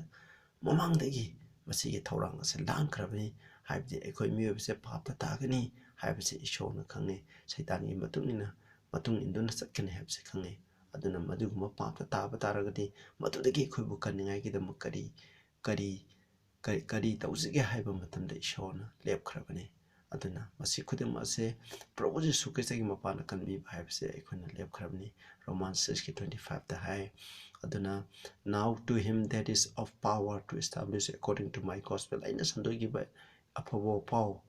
ꯃꯃꯥꯡꯗꯒꯤ ꯃꯁꯤꯒꯤ ꯊꯧꯔꯥꯡ ꯑꯁꯦ ꯂꯥꯡꯈ꯭ꯔꯕꯅꯤ꯫ ꯍꯥꯏꯕꯗꯤ ꯑꯩꯈꯣꯏ ꯃꯤꯑꯣꯏꯕꯁꯦ ꯄꯥꯞꯇ ꯇꯥꯒꯅꯤ ꯍꯥꯏꯕꯁꯦ ꯏꯁꯣꯔꯅ ꯈꯪꯉꯤ꯫ ꯁꯩꯇꯥꯟꯒꯤ ꯃꯇꯨꯡ ꯏꯟꯅ, ꯃꯇꯨꯡ ꯏꯟꯗꯨꯅ ꯆꯠꯀꯅꯤ ꯍꯥꯏꯕꯁꯦ ꯈꯪꯉꯤ꯫ ꯑꯗꯨꯅ ꯃꯗꯨꯒꯨꯝꯕ ꯄꯥꯞꯇ ꯇꯥꯕ ꯇꯥꯔꯒꯗꯤ ꯃꯗꯨꯗꯒꯤ ꯑꯩꯈꯣꯏꯕꯨ ꯀꯟꯅꯤꯡꯉꯥꯏꯒꯤꯗꯃꯛ ꯀꯔꯤ, ꯀꯔꯤ, ꯀꯔꯤ, ꯀꯔꯤ ꯇꯧꯁꯤꯒꯦ ꯍꯥꯏꯕ ꯃꯇꯝꯗ ꯏꯁꯣꯔꯅ ꯂꯦꯞꯈ꯭ꯔꯕꯅꯤ꯫ ꯑꯗꯨꯅ ꯃꯁꯤ ꯈꯨꯗꯤꯡꯃꯛ ꯑꯁꯦ ꯄ꯭ꯔꯚꯨ ꯖꯤꯁꯨ ꯈ꯭ꯔꯤꯁꯇꯒꯤ ꯃꯄꯥꯟꯅ ꯀꯟꯕꯤꯕ ꯍꯥꯏꯕꯁꯦ ꯑꯩꯈꯣꯏꯅ ꯂꯦꯞꯈ꯭ꯔꯕꯅꯤ꯫ Romans six ꯀꯤ twenty five ꯇ ꯍꯥꯏ꯫ ꯑꯗꯨꯅ, "Now to him that is of power to establish according to my gospel", ꯑꯩꯅ ꯁꯟꯗꯣꯛꯈꯤꯕ ꯑꯐꯕ ꯄꯥꯎ,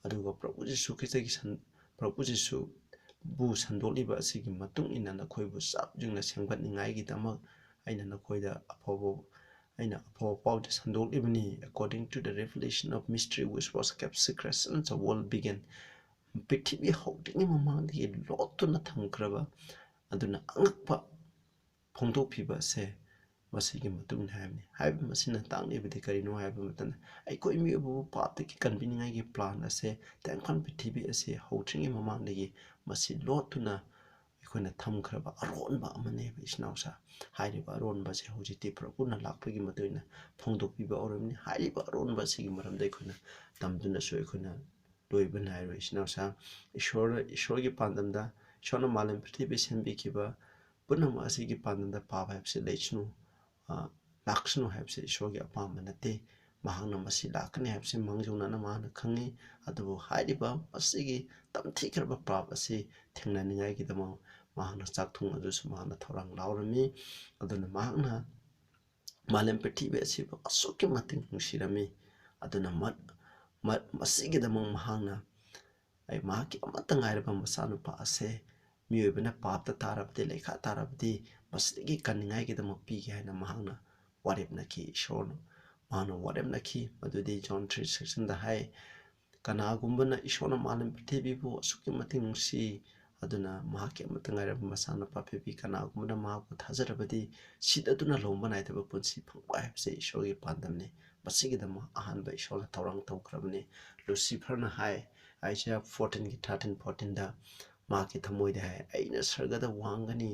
ꯑꯗꯨꯒ ꯄ꯭ꯔꯚꯨ ꯖꯤꯁꯨ ꯈ꯭ꯔꯤꯁꯇꯒꯤ ꯁꯟ-, ꯄ꯭ꯔꯚꯨ ꯖꯤꯁꯨꯕꯨ ꯁꯟꯗꯣꯛꯂꯤꯕ ꯑꯁꯤꯒꯤ ꯃꯇꯨꯡ ꯏꯟꯅ ꯅꯈꯣꯏꯕꯨ ꯆꯞ ꯌꯨꯡꯅ ꯁꯦꯝꯒꯠꯅꯤꯡꯉꯥꯏꯒꯤꯗꯃꯛ ꯑꯩꯅ ꯅꯈꯣꯏꯗ ꯑꯐꯕ, ꯑꯩꯅ ꯑꯐꯕ ꯄꯥꯎꯗꯤ ꯁꯟꯗꯣꯛꯂꯤꯕꯅꯤ, "According to the revelation of mystery which was kept secret since the world began", ꯄ꯭ꯔꯤꯊꯤꯕꯤ ꯍꯧꯗ꯭ꯔꯤꯉꯩ ꯃꯃꯥꯡꯗꯒꯤ ꯂꯣꯠꯇꯨꯅ ꯊꯝꯈ꯭ꯔꯕ, ꯑꯗꯨꯅ ꯑꯉꯛꯄ ꯐꯣꯡꯗꯣꯛꯄꯤꯕ ꯑꯁꯦ ꯃꯁꯤꯒꯤ ꯃꯇꯨꯡ ꯏꯟꯅ ꯍꯥꯏꯕꯅꯤ꯫ ꯍꯥꯏꯕ ꯃꯁꯤꯅ ꯇꯥꯛꯂꯤꯕꯗꯤ ꯀꯔꯤꯅꯣ ꯍꯥꯏꯕ ꯃꯇꯝꯗ, ꯑꯩꯈꯣꯏ ꯃꯤꯑꯣꯏꯕꯕꯨ ꯄꯥꯞꯇꯒꯤ ꯀꯟꯕꯤꯅꯤꯡꯉꯥꯏꯒꯤ plan ꯑꯁꯦ, ꯇꯥꯏꯕꯪꯄꯥꯟ ꯄ꯭ꯔꯤꯊꯤꯕꯤ ꯑꯁꯤ ꯍꯧꯗ꯭ꯔꯤꯉꯩ ꯃꯃꯥꯡꯗꯒꯤ ꯃꯁꯤ ꯂꯣꯠꯇꯨꯅ ꯑꯩꯈꯣꯏꯅ ꯊꯝꯈ꯭ꯔꯕ ꯑꯔꯣꯟꯕ ꯑꯃꯅꯦꯕ, ꯏꯆꯤꯟ ꯏꯅꯥꯎꯁꯥ꯫ ꯍꯥꯏꯔꯤꯕ ꯑꯔꯣꯟꯕꯁꯦ ꯍꯧꯖꯤꯛꯇꯤ ꯄ꯭ꯔꯚꯨꯅ ꯂꯥꯛꯄꯒꯤ ꯃꯇꯨꯡ ꯏꯟꯅ ꯐꯣꯡꯗꯣꯛꯄꯤꯕ ꯑꯣꯏꯔꯝꯅꯤ꯫ ꯍꯥꯏꯔꯤꯕ ꯑꯔꯣꯟꯕ ꯑꯁꯤꯒꯤ ꯃꯔꯝꯗ ꯑꯩꯈꯣꯏꯅ ꯇꯝꯗꯨꯅꯁꯨ ꯑꯩꯈꯣꯏꯅ ꯂꯣꯏꯕ ꯅꯥꯏꯔꯣꯏ, ꯏꯆꯤꯟ ꯏꯅꯥꯎꯁꯥ꯫ ꯏꯁꯣꯔ, ꯏꯁꯣꯔꯒꯤ ꯄꯥꯟꯗꯝꯗ, ꯏꯁꯣꯔꯅ ꯃꯥꯂꯦꯝ ꯄ꯭ꯔꯤꯊꯤꯕꯤ ꯁꯦꯝꯕꯤꯈꯤꯕ ꯄꯨꯝꯅꯃꯛ ꯑꯁꯤꯒꯤ ꯄꯥꯟꯗꯝꯗ ꯄꯥꯞ ꯍꯥꯏꯕꯁꯤ ꯂꯩꯁꯅꯨ, ꯑ, ꯂꯥꯛꯁꯅꯨ ꯍꯥꯏꯕꯁꯤ ꯏꯁꯣꯔꯒꯤ ꯑꯄꯥꯝꯕ ꯅꯠꯇꯦ꯫ ꯃꯍꯥꯛꯅ ꯃꯁꯤ ꯂꯥꯛꯀꯅꯤ ꯍꯥꯏꯕꯁꯤ ꯃꯥꯡꯖꯧꯅꯅ ꯃꯥꯅ ꯈꯪꯉꯤ꯫ ꯑꯗꯨꯕꯨ ꯍꯥꯏꯔꯤꯕ ꯃꯁꯤꯒꯤ ꯇꯝꯊꯤꯈ꯭ꯔꯕ ꯄꯥꯞ ꯑꯁꯤ ꯊꯦꯡꯅꯅꯤꯡꯉꯥꯏꯒꯤꯗꯃꯛ ꯃꯍꯥꯛꯅ ꯆꯥꯛꯊꯨꯡ ꯑꯗꯨꯁꯨ ꯃꯍꯥꯛꯅ ꯊꯧꯔꯥꯡ ꯂꯧꯔꯝꯃꯤ꯫ ꯑꯗꯨꯅ ꯃꯍꯥꯛꯅ ꯃꯥꯂꯦꯝ ꯄ꯭ꯔꯤꯊꯤꯕꯤ ꯑꯁꯤꯕꯨ ꯑꯁꯨꯛꯀꯤ ꯃꯇꯤꯛ ꯅꯨꯡꯁꯤꯔꯝꯃꯤ꯫ ꯑꯗꯨꯅ ꯃ-, ꯃ-, ꯃꯁꯤꯒꯤꯗꯃꯛ ꯃꯍꯥꯛꯅ, ꯑꯩ ꯃꯍꯥꯛꯀꯤ ꯑꯃꯠꯇ ꯉꯥꯏꯔꯕ ꯃꯆꯥꯅꯨꯄꯥ ꯑꯁꯦ ꯃꯤꯑꯣꯏꯕꯅ ꯄꯥꯞꯇ ꯇꯥꯔꯕꯗꯤ, ꯂꯩꯈꯥ ꯇꯥꯔꯕꯗꯤ, ꯃꯁꯤꯗꯒꯤ ꯀꯟꯅꯤꯡꯉꯥꯏꯒꯤꯗꯃꯛ ꯄꯤꯒꯦ ꯍꯥꯏꯅ ꯃꯍꯥꯛꯅ ꯋꯥꯔꯦꯞꯅꯈꯤ꯫ ꯏꯁꯣꯔꯅ, ꯃꯍꯥꯛꯅ ꯋꯥꯔꯦꯞꯅꯈꯤ꯫ ꯃꯗꯨꯗꯤ ꯖꯣꯟ ꯊ꯭ꯔꯤ ꯁꯤꯛꯁꯇꯤꯟꯗ ꯍꯥꯏ, "ꯀꯅꯥꯒꯨꯝꯕꯅ ꯏꯁꯣꯔꯅ ꯃꯥꯂꯦꯝ ꯄ꯭ꯔꯤꯊꯤꯕꯤꯕꯨ ꯑꯁꯨꯛꯀꯤ ꯃꯇꯤꯛ ꯅꯨꯡꯁꯤ, ꯑꯗꯨꯅ ꯃꯍꯥꯛꯀꯤ ꯑꯃꯠꯇ ꯉꯥꯏꯔꯕ ꯃꯆꯥꯅꯨꯄꯥ ꯄꯤꯕꯤ, ꯀꯅꯥꯒꯨꯝꯕꯅ ꯃꯍꯥꯛꯄꯨ ꯊꯥꯖꯔꯕꯗꯤ ꯁꯤꯗꯗꯨꯅ ꯂꯣꯝꯕ ꯅꯥꯏꯗꯕ ꯄꯨꯟꯁꯤ ꯐꯪꯕ ꯍꯥꯏꯕꯁꯦ ꯏꯁꯣꯔꯒꯤ ꯄꯥꯟꯗꯝꯅꯤ꯫ ꯃꯁꯤꯒꯤꯗꯃꯛ ꯑꯍꯥꯟꯕ ꯏꯁꯣꯔꯅ ꯊꯧꯔꯥꯡ ꯇꯧꯈ꯭ꯔꯕꯅꯤ꯫" ꯂꯨꯁꯤꯐꯔꯅ ꯍꯥꯏ, ꯑꯥꯏꯖꯤꯌꯥ ꯐꯣꯔꯇꯤꯟꯒꯤ ꯊꯥꯔꯇꯤꯟ ꯐꯣꯔꯇꯤꯟꯗ ꯃꯍꯥꯛꯀꯤ ꯊꯃꯣꯏꯗ ꯍꯥꯏ, "ꯑꯩꯅ ꯁꯔꯒꯗ ꯋꯥꯡꯒꯅꯤ,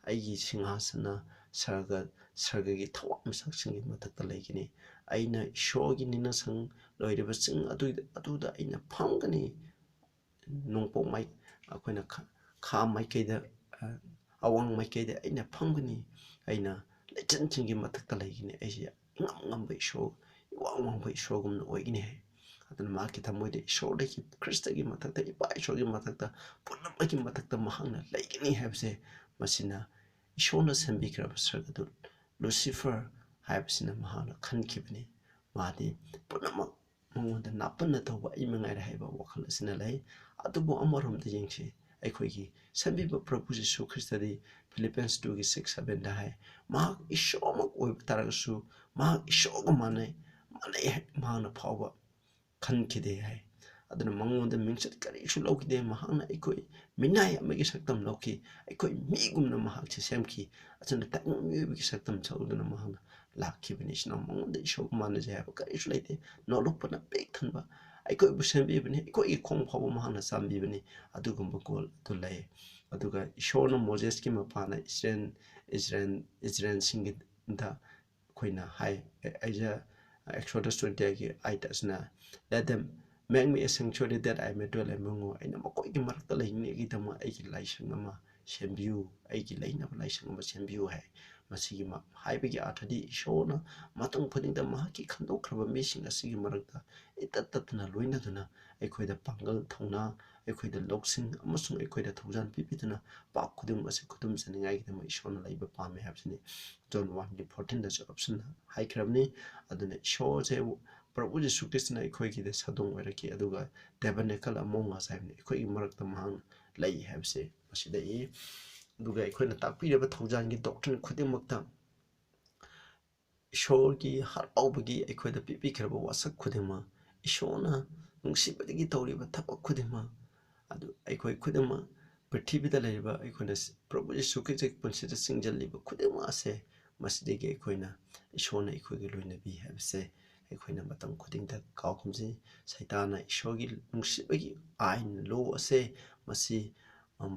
ꯑꯩꯒꯤ ꯁꯤꯡꯍꯥꯁꯅ ꯁꯔꯒ, ꯁꯔꯒꯒꯤ ꯊꯋꯥꯟ ꯃꯤꯁꯛꯁꯤꯡꯒꯤ ꯃꯊꯛꯇ ꯂꯩꯒꯅꯤ꯫ ꯑꯩꯅ ꯏꯁꯣꯔꯒꯤ ꯅꯤꯡꯁꯪ ꯂꯣꯏꯔꯕ ꯆꯤꯡ ꯑꯗꯨ, ꯑꯗꯨꯗ ꯑꯩꯅ ꯐꯝꯒꯅꯤ꯫" ꯅꯣꯡꯄꯣꯛ ꯃꯥꯏ-, ꯑꯩꯈꯣꯏꯅ ꯈꯥ-, ꯈꯥ ꯃꯥꯏꯀꯩꯗ, ꯑ, ꯑꯋꯥꯡ ꯃꯥꯏꯀꯩꯗ ꯑꯩꯅ ꯐꯝꯒꯅꯤ꯫ ꯑꯩꯅ ꯂꯩꯆꯤꯟꯁꯤꯡꯒꯤ ꯃꯊꯛꯇ ꯂꯩꯒꯅꯤ꯫ ꯑꯩꯁꯦ ꯏꯉꯝ ꯉꯝꯕ ꯏꯁꯣꯔ, ꯏꯋꯥꯡ ꯋꯥꯡꯕ ꯏꯁꯣꯔꯒꯨꯝꯅ ꯑꯣꯏꯒꯅꯤ ꯍꯥꯏ꯫ ꯑꯗꯨꯅ ꯃꯍꯥꯛꯀꯤ ꯊꯃꯣꯏꯗ ꯏꯁꯣꯔꯗꯒꯤ, ꯈ꯭ꯔꯤꯁꯇꯒꯤ ꯃꯊꯛꯇ, ꯏꯄꯥ ꯏꯁꯣꯔꯒꯤ ꯃꯊꯛꯇ, ꯄꯨꯝꯅꯃꯛꯀꯤ ꯃꯊꯛꯇ ꯃꯍꯥꯛꯅ ꯂꯩꯒꯅꯤ ꯍꯥꯏꯕꯁꯦ, ꯃꯁꯤꯅ ꯏꯁꯣꯔꯅ ꯁꯦꯝꯕꯤꯈ꯭ꯔꯕ ꯁꯔꯒꯗꯨ ꯂꯨꯁꯤꯐꯔ ꯍꯥꯏꯕꯁꯤꯅ ꯃꯍꯥꯛꯅ ꯈꯟꯈꯤꯕꯅꯤ꯫ ꯃꯥꯗꯤ ꯄꯨꯝꯅꯃꯛ ꯃꯉꯣꯟꯗ ꯅꯥꯄꯟꯅ ꯇꯧꯕ ꯑꯩ ꯃꯉꯥꯏꯔꯦ ꯍꯥꯏꯕ ꯋꯥꯈꯜ ꯑꯁꯤꯅ ꯂꯩ꯫ ꯑꯗꯨꯕꯨ ꯑꯃꯔꯣꯝꯗ ꯌꯦꯡꯁꯤ, ꯑꯩꯈꯣꯏꯒꯤ ꯁꯦꯝꯕꯤꯕ ꯄ꯭ꯔꯚꯨ ꯖꯤꯁꯨ ꯈ꯭ꯔꯤꯁꯇꯗꯤ ꯐꯤꯂꯤꯄꯤꯌꯟꯁ ꯇꯨꯒꯤ ꯁꯤꯛꯁ ꯁꯚꯦꯟꯗ ꯍꯥꯏ, ꯃꯍꯥꯛ ꯏꯁꯣꯔꯃꯛ ꯑꯣꯏꯕ ꯇꯥꯔꯒꯁꯨ ꯃꯍꯥꯛ ꯏꯁꯣꯔꯒ ꯃꯥꯟꯅꯩ, ꯃꯥꯟꯅꯩ ꯍꯥꯏ ꯃꯍꯥꯛꯅ ꯐꯥꯎꯕ ꯈꯟꯈꯤꯗꯦ ꯍꯥꯏ꯫ ꯑꯗꯨꯅ ꯃꯉꯣꯟꯗ ꯃꯤꯡꯆꯠ ꯀꯔꯤꯁꯨ ꯂꯧꯈꯤꯗꯦ꯫ ꯃꯍꯥꯛꯅ ꯑꯩꯈꯣꯏ ꯃꯤꯅꯥꯏ ꯑꯃꯒꯤ ꯁꯛꯇꯝ ꯂꯧꯈꯤ, ꯑꯩꯈꯣꯏ ꯃꯤꯒꯨꯝꯅ ꯃꯍꯥꯛꯁꯦ ꯁꯦꯝꯈꯤ꯫ ꯑꯗꯨꯅ ꯇꯥꯏꯕꯪ ꯃꯤꯑꯣꯏꯕꯒꯤ ꯁꯛꯇꯝ ꯂꯧꯗꯨꯅ ꯃꯍꯥꯛꯅ ꯂꯥꯛꯈꯤꯕꯅꯤ꯫ ꯏꯆꯤꯟ ꯏꯅꯥꯎ, ꯃꯉꯣꯟꯗ ꯏꯁꯣꯔꯒ ꯃꯥꯟꯅꯖꯩ ꯍꯥꯏꯕ ꯀꯔꯤꯁꯨ ꯂꯩꯇꯦ꯫ ꯅꯣꯂꯨꯛꯄꯅ ꯄꯤꯛ ꯊꯟꯕ, ꯑꯩꯈꯣꯏꯕꯨ ꯁꯦꯝꯕꯤꯕꯅꯤ, ꯑꯩꯈꯣꯏꯒꯤ ꯈꯣꯡ ꯐꯥꯎꯕ ꯃꯍꯥꯛꯅ ꯆꯥꯝꯕꯤꯕꯅꯤ꯫ ꯑꯗꯨꯒꯨꯝꯕ ꯒꯨꯟ ꯑꯗꯨ ꯂꯩ꯫ ꯑꯗꯨꯒ ꯏꯁꯣꯔꯅ ꯃꯣꯖꯦꯁꯀꯤ ꯃꯄꯥꯅ ꯏꯁꯔꯦꯟ ꯏꯁꯔꯦꯟ ꯏꯁꯔꯦꯟꯁꯤꯡꯒꯤꯗ ꯑꯩꯈꯣꯏꯅ ꯍꯥꯏ, ꯑꯩꯁꯦ Exodus twenty eight ꯒꯤ eight ꯑꯁꯤꯅ, "Let them make me a sanctuary that I may dwell among you." ꯑꯩꯅ ꯃꯈꯣꯏꯒꯤ ꯃꯔꯛꯇ ꯂꯩꯅꯤꯡꯉꯥꯏꯒꯤꯗꯃꯛ ꯑꯩꯒꯤ ꯂꯥꯏꯁꯪ ꯑꯃ ꯁꯦꯝꯕꯤꯌꯨ, ꯑꯩꯒꯤ ꯂꯩꯅꯕ ꯂꯥꯏꯁꯪ ꯑꯃ ꯁꯦꯝꯕꯤꯌꯨ ꯍꯥꯏ꯫ ꯃꯁꯤꯒꯤ ꯃ-, ꯍꯥꯏꯕꯒꯤ ꯑꯥꯔꯊꯗꯤ ꯏꯁꯣꯔꯅ ꯃꯇꯝ ꯈꯨꯗꯤꯡꯗ ꯃꯍꯥꯛꯀꯤ ꯈꯟꯗꯣꯛꯈ꯭ꯔꯕ ꯃꯤꯁꯤꯡ ꯑꯁꯤꯒꯤ ꯃꯔꯛꯇ ꯏꯇꯠ ꯇꯠꯇꯅ ꯂꯣꯏꯅꯗꯨꯅ ꯑꯩꯈꯣꯏꯗ ꯄꯥꯡꯒꯜ, ꯊꯧꯅꯥ, ꯑꯩꯈꯣꯏꯗ ꯂꯧꯁꯤꯡ ꯑꯃꯁꯨꯡ ꯑꯩꯈꯣꯏꯗ ꯊꯧꯖꯥꯜ ꯄꯤꯕꯤꯗꯨꯅ ꯄꯥꯞ ꯈꯨꯗꯤꯡꯃꯛ ꯑꯁꯤ ꯈꯨꯗꯨꯝ ꯆꯟꯅꯤꯡꯉꯥꯏꯒꯤꯗꯃꯛ ꯏꯁꯣꯔꯅ ꯂꯩꯕ ꯄꯥꯝꯃꯤ ꯍꯥꯏꯕꯁꯤꯅꯤ꯫ John one ꯒꯤ fourteen ꯗꯁꯨ ꯑꯞꯁꯟ ꯍꯥꯏꯈ꯭ꯔꯕꯅꯤ꯫ ꯑꯗꯨꯅ ꯏꯁꯣꯔꯁꯦ, ꯄ꯭ꯔꯚꯨ ꯖꯤꯁꯨ ꯈ꯭ꯔꯤꯁꯇꯅ ꯑꯩꯈꯣꯏꯒꯤꯗ ꯁꯥꯗꯣꯡ ꯑꯣꯏꯔꯛꯈꯤ, ꯑꯗꯨꯒ tabernacle among us ꯍꯥꯏꯕꯅꯤ, ꯑꯩꯈꯣꯏꯒꯤ ꯃꯔꯛꯇ ꯃꯍꯥꯛꯅ ꯂꯩ ꯍꯥꯏꯕꯁꯦ ꯃꯁꯤꯗ ꯏ꯫ ꯑꯗꯨꯒ ꯑꯩꯈꯣꯏꯅ ꯇꯥꯛꯄꯤꯔꯕ ꯊꯧꯖꯥꯜꯒꯤ doctrine ꯈꯨꯗꯤꯡꯃꯛꯇ ꯏꯁꯣꯔꯒꯤ ꯍꯔꯥꯎꯕꯒꯤ ꯑꯩꯈꯣꯏꯗ ꯄꯤꯕꯤꯈ꯭ꯔꯕ ꯋꯥꯁꯛ ꯈꯨꯗꯤꯡꯃꯛ, ꯏꯁꯣꯔꯅ ꯅꯨꯡꯁꯤꯕꯗꯒꯤ ꯇꯧꯔꯤꯕ ꯊꯕꯛ ꯈꯨꯗꯤꯡꯃꯛ, ꯑꯗꯨ ꯑꯩꯈꯣꯏ ꯈꯨꯗꯤꯡꯃꯛ ꯄ꯭ꯔꯤꯊꯤꯕꯤꯗ ꯂꯩꯔꯤꯕ ꯑꯩꯈꯣꯏꯅ ꯄ꯭ꯔꯚꯨ ꯌꯤꯁꯨ ꯈ꯭ꯔꯤꯁꯇꯒꯤ ꯄꯨꯟꯁꯤꯗ ꯆꯤꯡꯁꯤꯜꯂꯤꯕ ꯈꯨꯗꯤꯡꯃꯛ ꯑꯁꯦ ꯃꯁꯤꯗꯒꯤ ꯑꯩꯈꯣꯏꯅ ꯏꯁꯣꯔꯅ ꯑꯩꯈꯣꯏꯒꯤ ꯂꯣꯏꯅꯕꯤ ꯍꯥꯏꯕꯁꯦ ꯑꯩꯈꯣꯏꯅ ꯃꯇꯝ ꯈꯨꯗꯤꯡꯗ ꯀꯥꯎꯒꯨꯝꯁꯤ꯫ ꯁꯩꯇꯥꯟꯅ ꯏꯁꯣꯔꯒꯤ ꯅꯨꯡꯁꯤꯕꯒꯤ ꯑꯥꯏꯟ, law ꯑꯁꯦ ꯃꯁꯤ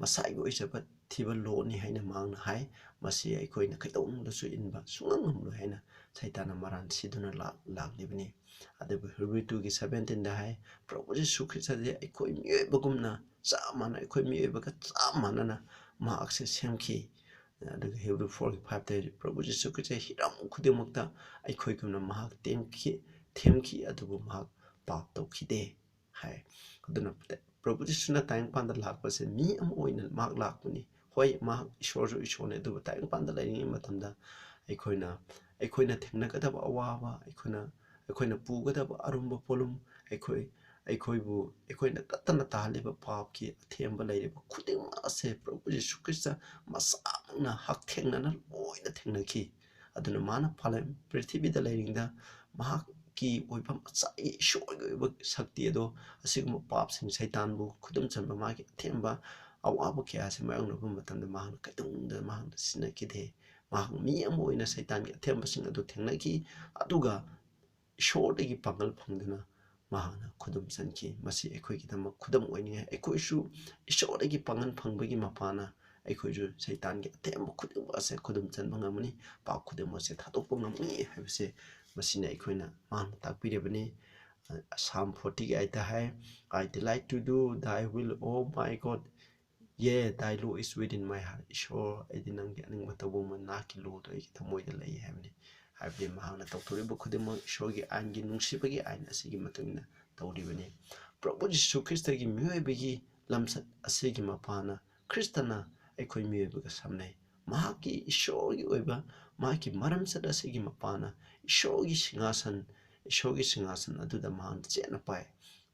ꯃꯁꯥꯒꯤ ꯑꯣꯏꯖꯕ ꯊꯤꯕ law ꯅꯤ ꯍꯥꯏꯅ ꯃꯍꯥꯛꯅ ꯍꯥꯏ꯫ ꯃꯁꯤ ꯑꯩꯈꯣꯏꯅ ꯀꯩꯗꯧꯅꯨꯡꯗꯁꯨ ꯏꯟꯕ ꯁꯨꯡꯉꯝ ꯉꯝꯂꯣꯏ ꯍꯥꯏꯅ ꯁꯩꯇꯥꯟꯅ ꯃꯔꯥꯟ ꯁꯤꯗꯨꯅ ꯂꯥꯛ-, ꯂꯥꯛꯂꯤꯕꯅꯤ꯫ ꯑꯗꯨꯕꯨ Hebrew two ꯒꯤ seventeen ꯗ ꯍꯥꯏ, ꯄ꯭ꯔꯚꯨ ꯖꯤꯁꯨ ꯈ꯭ꯔꯤꯁꯇꯗꯤ ꯑꯩꯈꯣꯏ ꯃꯤꯑꯣꯏꯕꯒꯨꯝꯅ ꯆꯞ ꯃꯥꯟꯅ, ꯑꯩꯈꯣꯏ ꯃꯤꯑꯣꯏꯕꯒ ꯆꯞ ꯃꯥꯟꯅꯅ ꯃꯍꯥꯛꯁꯦ ꯁꯦꯝꯈꯤ꯫ ꯑꯗꯨꯒ Hebrew four ꯒꯤ five ꯇ ꯍꯥꯏ, ꯄ꯭ꯔꯚꯨ ꯖꯤꯁꯨ ꯈ꯭ꯔꯤꯁꯇ ꯍꯤꯔꯝ ꯈꯨꯗꯤꯡꯃꯛꯇ ꯑꯩꯈꯣꯏꯒꯨꯝꯅ ꯃꯍꯥꯛ ꯇꯦꯝꯈꯤ, ꯊꯦꯝꯈꯤ, ꯑꯗꯨꯕꯨ ꯃꯍꯥꯛ ꯄꯥꯞ ꯇꯧꯈꯤꯗꯦ ꯍꯥꯏ꯫ ꯑꯗꯨꯅ ꯄ꯭ꯔꯚꯨ ꯖꯤꯁꯨꯅ ꯇꯥꯏꯕꯪꯄꯥꯟꯗ ꯂꯥꯛꯄꯁꯦ ꯃꯤ ꯑꯃ ꯑꯣꯏꯅ ꯃꯍꯥꯛ ꯂꯥꯛꯄꯅꯤ꯫ ꯍꯣꯏ, ꯃꯍꯥꯛ ꯏꯁꯣꯔꯁꯨ ꯏꯁꯣꯔꯅꯤ, ꯑꯗꯨꯕꯨ ꯇꯥꯏꯕꯪꯄꯥꯟꯗ ꯂꯩꯔꯤꯉꯩ ꯃꯇꯝꯗ ꯑꯩꯈꯣꯏꯅ, ꯑꯩꯈꯣꯏꯅ ꯊꯦꯡꯅꯒꯗꯕ ꯑꯋꯥꯕ, ꯑꯩꯈꯣꯏꯅ, ꯑꯩꯈꯣꯏꯅ ꯄꯨꯒꯗꯕ ꯑꯔꯨꯝꯕ ꯄꯣꯠꯂꯨꯝ, ꯑꯩꯈꯣꯏ, ꯑꯩꯈꯣꯏꯕꯨ, ꯑꯩꯈꯣꯏꯅ ꯇꯠꯇꯅ ꯇꯥꯍꯜꯂꯤꯕ ꯄꯥꯞꯀꯤ ꯑꯊꯦꯝꯕ ꯂꯩꯔꯤꯕ ꯈꯨꯗꯤꯡꯃꯛ ꯑꯁꯦ ꯄ꯭ꯔꯚꯨ ꯖꯤꯁꯨ ꯈ꯭ꯔꯤꯁꯇ ꯃꯁꯥꯃꯛꯅ ꯍꯛꯊꯦꯡꯅꯅ ꯂꯣꯏꯅ ꯊꯦꯡꯅꯈꯤ꯫ ꯑꯗꯨꯅ ꯃꯥꯅ ꯄꯥꯂꯦꯝ ꯄ꯭ꯔꯤꯊꯤꯕꯤꯗ ꯂꯩꯔꯤꯉꯩꯗ ꯃꯍꯥꯛꯀꯤ ꯑꯣꯏꯕ ꯃꯁꯥꯒꯤ ꯏꯁꯣꯔꯒꯤ ꯑꯣꯏꯕ ꯁꯛꯇꯤ ꯑꯗꯣ ꯑꯁꯤꯒꯨꯝꯕ ꯄꯥꯞꯁꯤꯡ, ꯁꯩꯇꯥꯟꯕꯨ ꯈꯨꯗꯨꯝ ꯆꯟꯕ, ꯃꯥꯒꯤ ꯑꯊꯦꯝꯕ ꯑꯋꯥꯕ ꯀꯌꯥ ꯑꯁꯤ ꯃꯥꯌꯣꯛꯅꯕ ꯃꯇꯝꯗ ꯃꯍꯥꯛꯅ ꯀꯩꯗꯧꯅꯨꯡꯗ ꯃꯍꯥꯛꯅ ꯁꯤꯟꯅꯈꯤꯗꯦ꯫ ꯃꯍꯥꯛ ꯃꯤ ꯑꯃ ꯑꯣꯏꯅ ꯁꯩꯇꯥꯟꯒꯤ ꯑꯊꯦꯝꯕꯁꯤꯡ ꯑꯗꯨ ꯊꯦꯡꯅꯈꯤ, ꯑꯗꯨꯒ ꯏꯁꯣꯔꯗꯒꯤ ꯄꯥꯡꯒꯜ ꯐꯪꯗꯨꯅ ꯃꯍꯥꯛꯅ ꯈꯨꯗꯨꯝ ꯆꯟꯈꯤ꯫ ꯃꯁꯤ ꯑꯩꯈꯣꯏꯒꯤꯗꯃꯛ ꯈꯨꯗꯝ ꯑꯣꯏꯅꯤꯡꯉꯥꯏ꯫ ꯑꯩꯈꯣꯏꯁꯨ ꯏꯁꯣꯔꯗꯒꯤ ꯄꯥꯡꯒꯜ ꯐꯪꯕꯒꯤ ꯃꯄꯥꯅ ꯑꯩꯈꯣꯏꯁꯨ ꯁꯩꯇꯥꯟꯒꯤ ꯑꯊꯦꯝꯕ ꯈꯨꯗꯤꯡꯃꯛ ꯑꯁꯦ ꯈꯨꯗꯨꯝ ꯆꯟꯕ ꯉꯝꯒꯅꯤ, ꯄꯥꯞ ꯈꯨꯗꯤꯡꯃꯛ ꯑꯁꯦ ꯊꯥꯗꯣꯛꯄ ꯉꯝꯒꯅꯤ ꯍꯥꯏꯕꯁꯦ ꯃꯁꯤꯅ ꯑꯩꯈꯣꯏꯅ ꯃꯍꯥꯛꯅ ꯇꯥꯛꯄꯤꯔꯕꯅꯤ꯫ Psalm forty-eight high, "I delight to do thy will, O my God." "Yea, thy law is within my heart." ꯏꯁꯣꯔ, ꯑꯩꯗꯤ ꯅꯪꯒꯤ ꯑꯅꯤꯡꯕ ꯇꯧꯕ ꯉꯝꯕ, ꯅꯍꯥꯛꯀꯤ ꯂꯣꯗꯣ ꯑꯩꯒꯤ ꯊꯃꯣꯏꯗ ꯂꯩ ꯍꯥꯏꯕꯅꯤ꯫ ꯍꯥꯏꯕꯗꯤ ꯃꯍꯥꯛꯅ ꯇꯧꯊꯣꯔꯛꯏꯕ ꯈꯨꯗꯤꯡꯃꯛ ꯏꯁꯣꯔꯒꯤ ꯑꯥꯏꯟꯒꯤ, ꯅꯨꯡꯁꯤꯕꯒꯤ ꯑꯥꯏꯟ ꯑꯁꯤꯒꯤ ꯃꯇꯨꯡ ꯏꯟꯅ ꯇꯧꯔꯤꯕꯅꯤ꯫ ꯄ꯭ꯔꯚꯨ ꯖꯤꯁꯨ ꯈ꯭ꯔꯤꯁꯇꯒꯤ ꯃꯤꯑꯣꯏꯕꯒꯤ ꯂꯝꯆꯠ ꯑꯁꯤꯒꯤ ꯃꯄꯥꯅ ꯈ꯭ꯔꯤꯁꯇꯅ ꯑꯩꯈꯣꯏ ꯃꯤꯑꯣꯏꯕꯒ ꯁꯝꯅꯩ꯫ ꯃꯍꯥꯛꯀꯤ ꯏꯁꯣꯔꯒꯤ ꯑꯣꯏꯕ, ꯃꯍꯥꯛꯀꯤ ꯃꯔꯝꯆꯠ ꯑꯁꯤꯒꯤ ꯃꯄꯥꯅ ꯏꯁꯣꯔꯒꯤ ꯁꯤꯡꯍꯥꯁꯟ, ꯏꯁꯣꯔꯒꯤ ꯁꯤꯡꯍꯥꯁꯟ ꯑꯗꯨꯗ ꯃꯍꯥꯛꯅ ꯆꯦꯠꯅ ꯄꯥꯏ꯫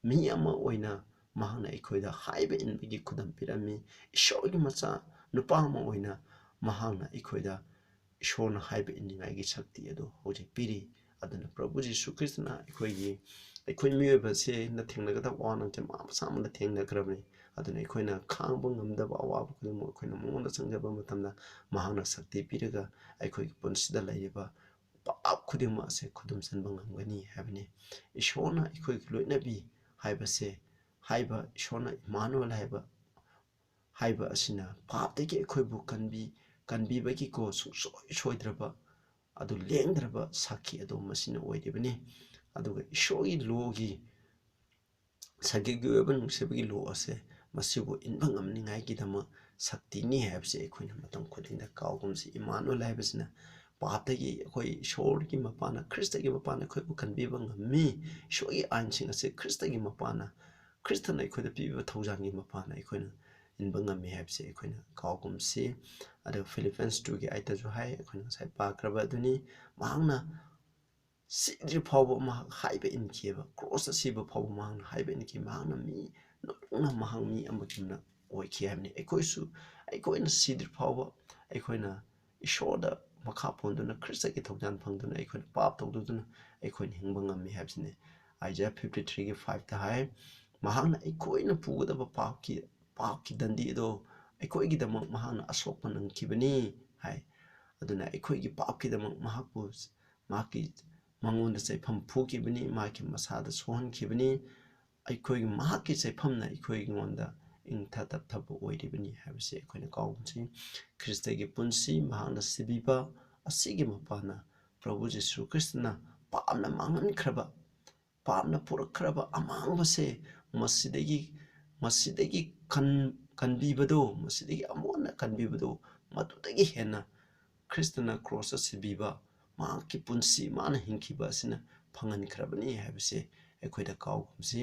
ꯃꯤ ꯑꯃ ꯑꯣꯏꯅ ꯃꯍꯥꯛꯅ ꯑꯩꯈꯣꯏꯗ ꯍꯥꯏꯕ ꯏꯟꯕꯒꯤ ꯈꯨꯗꯝ ꯄꯤꯔꯝꯃꯤ꯫ ꯏꯁꯣꯔꯒꯤ ꯃꯆꯥ ꯅꯨꯄꯥ ꯑꯃ ꯑꯣꯏꯅ ꯃꯍꯥꯛꯅ ꯑꯩꯈꯣꯏꯗ ꯏꯁꯣꯔꯅ ꯍꯥꯏꯕ ꯏꯟꯅꯤꯡꯉꯥꯏꯒꯤ ꯁꯛꯇꯤ ꯑꯗꯨ ꯍꯧꯖꯤꯛ ꯄꯤꯔꯤ꯫ ꯑꯗꯨꯅ ꯄ꯭ꯔꯚꯨ ꯖꯤꯁꯨ ꯈ꯭ꯔꯤꯁꯇꯅ ꯑꯩꯈꯣꯏꯒꯤ, ꯑꯩꯈꯣꯏ ꯃꯤꯑꯣꯏꯕꯁꯦꯅ ꯊꯦꯡꯅꯒꯗꯕ ꯑꯋꯥ ꯅꯪꯁꯦ ꯃꯥ ꯃꯁꯥꯃꯛꯅ ꯊꯦꯡꯅꯈ꯭ꯔꯕꯅꯤ꯫ ꯑꯗꯨꯅ ꯑꯩꯈꯣꯏꯅ ꯈꯥꯡꯕ ꯉꯝꯗꯕ ꯑꯋꯥꯕ ꯈꯨꯗꯤꯡꯃꯛ ꯑꯩꯈꯣꯏꯅ ꯃꯉꯣꯟꯗ ꯆꯪꯖꯕ ꯃꯇꯝꯗ ꯃꯍꯥꯛꯅ ꯁꯛꯇꯤ ꯄꯤꯔꯒ ꯑꯩꯈꯣꯏꯒꯤ ꯄꯨꯟꯁꯤꯗ ꯂꯩꯔꯤꯕ ꯄꯥꯞ ꯈꯨꯗꯤꯡꯃꯛ ꯑꯁꯦ ꯈꯨꯗꯨꯝ ꯆꯟꯕ ꯉꯝꯒꯅꯤ ꯍꯥꯏꯕꯅꯤ꯫ ꯏꯁꯣꯔꯅ ꯑꯩꯈꯣꯏꯒꯤ ꯂꯣꯏꯅꯕꯤ ꯍꯥꯏꯕꯁꯦ, ꯍꯥꯏꯕ ꯏꯁꯣꯔꯅ ꯏꯃꯥꯅꯨꯑꯦꯜ ꯍꯥꯏꯕ, ꯍꯥꯏꯕ ꯑꯁꯤꯅ ꯄꯥꯞꯇꯒꯤ ꯑꯩꯈꯣꯏꯕꯨ ꯀꯟꯕꯤ, ꯀꯟꯕꯤꯕꯒꯤꯀꯣ ꯁꯨꯡꯁꯣꯏ ꯁꯣꯏꯗ꯭ꯔꯕ ꯑꯗꯨ ꯂꯦꯡꯗ꯭ꯔꯕ ꯁꯥꯈꯤ ꯑꯗꯨ ꯃꯁꯤꯅ ꯑꯣꯏꯔꯤꯕꯅꯤ꯫ ꯑꯗꯨꯒ ꯏꯁꯣꯔꯒꯤ ꯂꯣꯒꯤ, ꯁꯥꯈꯤꯒꯤ ꯑꯣꯏꯕ ꯅꯨꯡꯁꯤꯕꯒꯤ ꯂꯣ ꯑꯁꯦ ꯃꯁꯤꯕꯨ ꯏꯟꯕ ꯉꯝꯅꯤꯡꯉꯥꯏꯒꯤꯗꯃꯛ ꯁꯛꯇꯤꯅꯤ ꯍꯥꯏꯕꯁꯦ ꯑꯩꯈꯣꯏꯅ ꯃꯇꯝ ꯈꯨꯗꯤꯡꯗ ꯀꯥꯎꯒꯨꯝꯁꯤ꯫ ꯏꯃꯥꯅꯨꯑꯦꯜ ꯍꯥꯏꯕꯁꯤꯅ ꯄꯥꯞꯇꯒꯤ ꯑꯩꯈꯣꯏ ꯏꯁꯣꯔꯒꯤ ꯃꯄꯥꯅ, ꯈ꯭ꯔꯤꯁꯇꯒꯤ ꯃꯄꯥꯅ ꯑꯩꯈꯣꯏꯕꯨ ꯀꯟꯕꯤꯕ ꯉꯝꯃꯤ꯫ ꯏꯁꯣꯔꯒꯤ ꯑꯥꯏꯟꯁꯤꯡ ꯑꯁꯦ ꯈ꯭ꯔꯤꯁꯇꯒꯤ ꯃꯄꯥꯅ, ꯈ꯭ꯔꯤꯁꯇꯅ ꯑꯩꯈꯣꯏꯗ ꯄꯤꯕꯤꯕ ꯊꯧꯖꯥꯜꯒꯤ ꯃꯄꯥꯅ ꯑꯩꯈꯣꯏꯅ ꯏꯟꯕ ꯉꯝꯃꯤ ꯍꯥꯏꯕꯁꯦ ꯑꯩꯈꯣꯏꯅ ꯀꯥꯎꯒꯨꯝꯁꯤ꯫ ꯑꯗꯨꯒ Philippians two ꯒꯤ eight ꯇꯁꯨ ꯍꯥꯏ, ꯑꯩꯈꯣꯏꯅ ꯉꯁꯥꯏ ꯄꯥꯈ꯭ꯔꯕ ꯑꯗꯨꯅꯤ, ꯃꯍꯥꯛꯅ ꯁꯤꯗ꯭ꯔꯤ ꯐꯥꯎꯕ ꯃꯍꯥꯛ ꯍꯥꯏꯕ ꯏꯟꯈꯤꯑꯕ, ꯀ꯭ꯔꯣꯁꯇ ꯁꯤꯕ ꯐꯥꯎꯕ ꯃꯍꯥꯛꯅ ꯍꯥꯏꯕ ꯏꯟꯈꯤ꯫ ꯃꯍꯥꯛꯅ ꯃꯤ ꯅꯣꯛꯅ ꯃꯍꯥꯛ ꯃꯤ ꯑꯃꯒꯨꯝꯅ ꯑꯣꯏꯈꯤ ꯍꯥꯏꯕꯅꯤ꯫ ꯑꯩꯈꯣꯏꯁꯨ, ꯑꯩꯈꯣꯏꯅ ꯁꯤꯗ꯭ꯔꯤ ꯐꯥꯎꯕ ꯑꯩꯈꯣꯏꯅ ꯏꯁꯣꯔꯗ ꯃꯈꯥ ꯄꯣꯟꯗꯨꯅ, ꯈ꯭ꯔꯤꯁꯇꯒꯤ ꯊꯧꯖꯥꯜ ꯐꯪꯗꯨꯅ ꯑꯩꯈꯣꯏꯅ ꯄꯥꯞ ꯇꯧꯗꯨꯅ ꯑꯩꯈꯣꯏꯅ ꯍꯤꯡꯕ ꯉꯝꯃꯤ ꯍꯥꯏꯕꯁꯤꯅꯤ꯫ Isaiah fifty three ꯒꯤ five ꯇ ꯍꯥꯏ, ꯃꯍꯥꯛꯅ ꯑꯩꯈꯣꯏꯅ ꯄꯨꯒꯗꯕ ꯄꯥꯞꯀꯤ, ꯄꯥꯞꯀꯤ ꯗꯟꯗꯤ ꯑꯗꯣ ꯑꯩꯈꯣꯏꯒꯤꯗꯃꯛ ꯃꯍꯥꯛꯅ ꯑꯁꯣꯛꯄ ꯅꯪꯈꯤꯕꯅꯤ ꯍꯥꯏ꯫ ꯑꯗꯨꯅ ꯑꯩꯈꯣꯏꯒꯤ ꯄꯥꯞꯀꯤꯗꯃꯛ ꯃꯍꯥꯛꯄꯨ, ꯃꯍꯥꯛꯀꯤ ꯃꯉꯣꯟꯗ ꯆꯩꯐꯝ ꯐꯨꯈꯤꯕꯅꯤ, ꯃꯍꯥꯛꯀꯤ ꯃꯁꯥꯗ ꯁꯣꯛꯍꯟꯈꯤꯕꯅꯤ꯫ ꯑꯩꯈꯣꯏꯒꯤ, ꯃꯍꯥꯛꯀꯤ ꯆꯩꯐꯝꯅ ꯑꯩꯈꯣꯏꯉꯣꯟꯗ ꯏꯪꯊ ꯇꯞꯊꯕ ꯑꯣꯏꯔꯤꯕꯅꯤ ꯍꯥꯏꯕꯁꯤ ꯑꯩꯈꯣꯏꯅ ꯀꯥꯎꯒꯨꯝꯁꯤ꯫ ꯈ꯭ꯔꯤꯁꯇꯒꯤ ꯄꯨꯟꯁꯤ, ꯃꯍꯥꯛꯅ ꯁꯤꯕꯤꯕ ꯑꯁꯤꯒꯤ ꯃꯄꯥꯟꯅ ꯄ꯭ꯔꯚꯨ ꯖꯤꯁꯨ ꯈ꯭ꯔꯤꯁꯇꯅ ꯄꯥꯞꯅ ꯃꯥꯡꯍꯟꯈ꯭ꯔꯕ, ꯄꯥꯞꯅ ꯄꯨꯔꯛꯈ꯭ꯔꯕ ꯑꯃꯥꯡꯕꯁꯦ ꯃꯁꯤꯗꯒꯤ, ꯃꯁꯤꯗꯒꯤ ꯀꯟ-, ꯀꯟꯕꯤꯕꯗꯣ, ꯃꯁꯤꯗꯒꯤ ꯑꯃꯨꯛ ꯍꯟꯅ ꯀꯟꯕꯤꯕꯗꯣ, ꯃꯗꯨꯗꯒꯤ ꯍꯦꯟꯅ ꯈ꯭ꯔꯤꯁꯇꯅ ꯀ꯭ꯔꯣꯁꯇ ꯁꯤꯕꯤꯕ, ꯃꯍꯥꯛꯀꯤ ꯄꯨꯟꯁꯤ, ꯃꯥꯅ ꯍꯤꯡꯈꯤꯕ ꯑꯁꯤꯅ ꯐꯪꯍꯟꯈ꯭ꯔꯕꯅꯤ ꯍꯥꯏꯕꯁꯦ ꯑꯩꯈꯣꯏꯗ ꯀꯥꯎꯒꯨꯝꯁꯤ꯫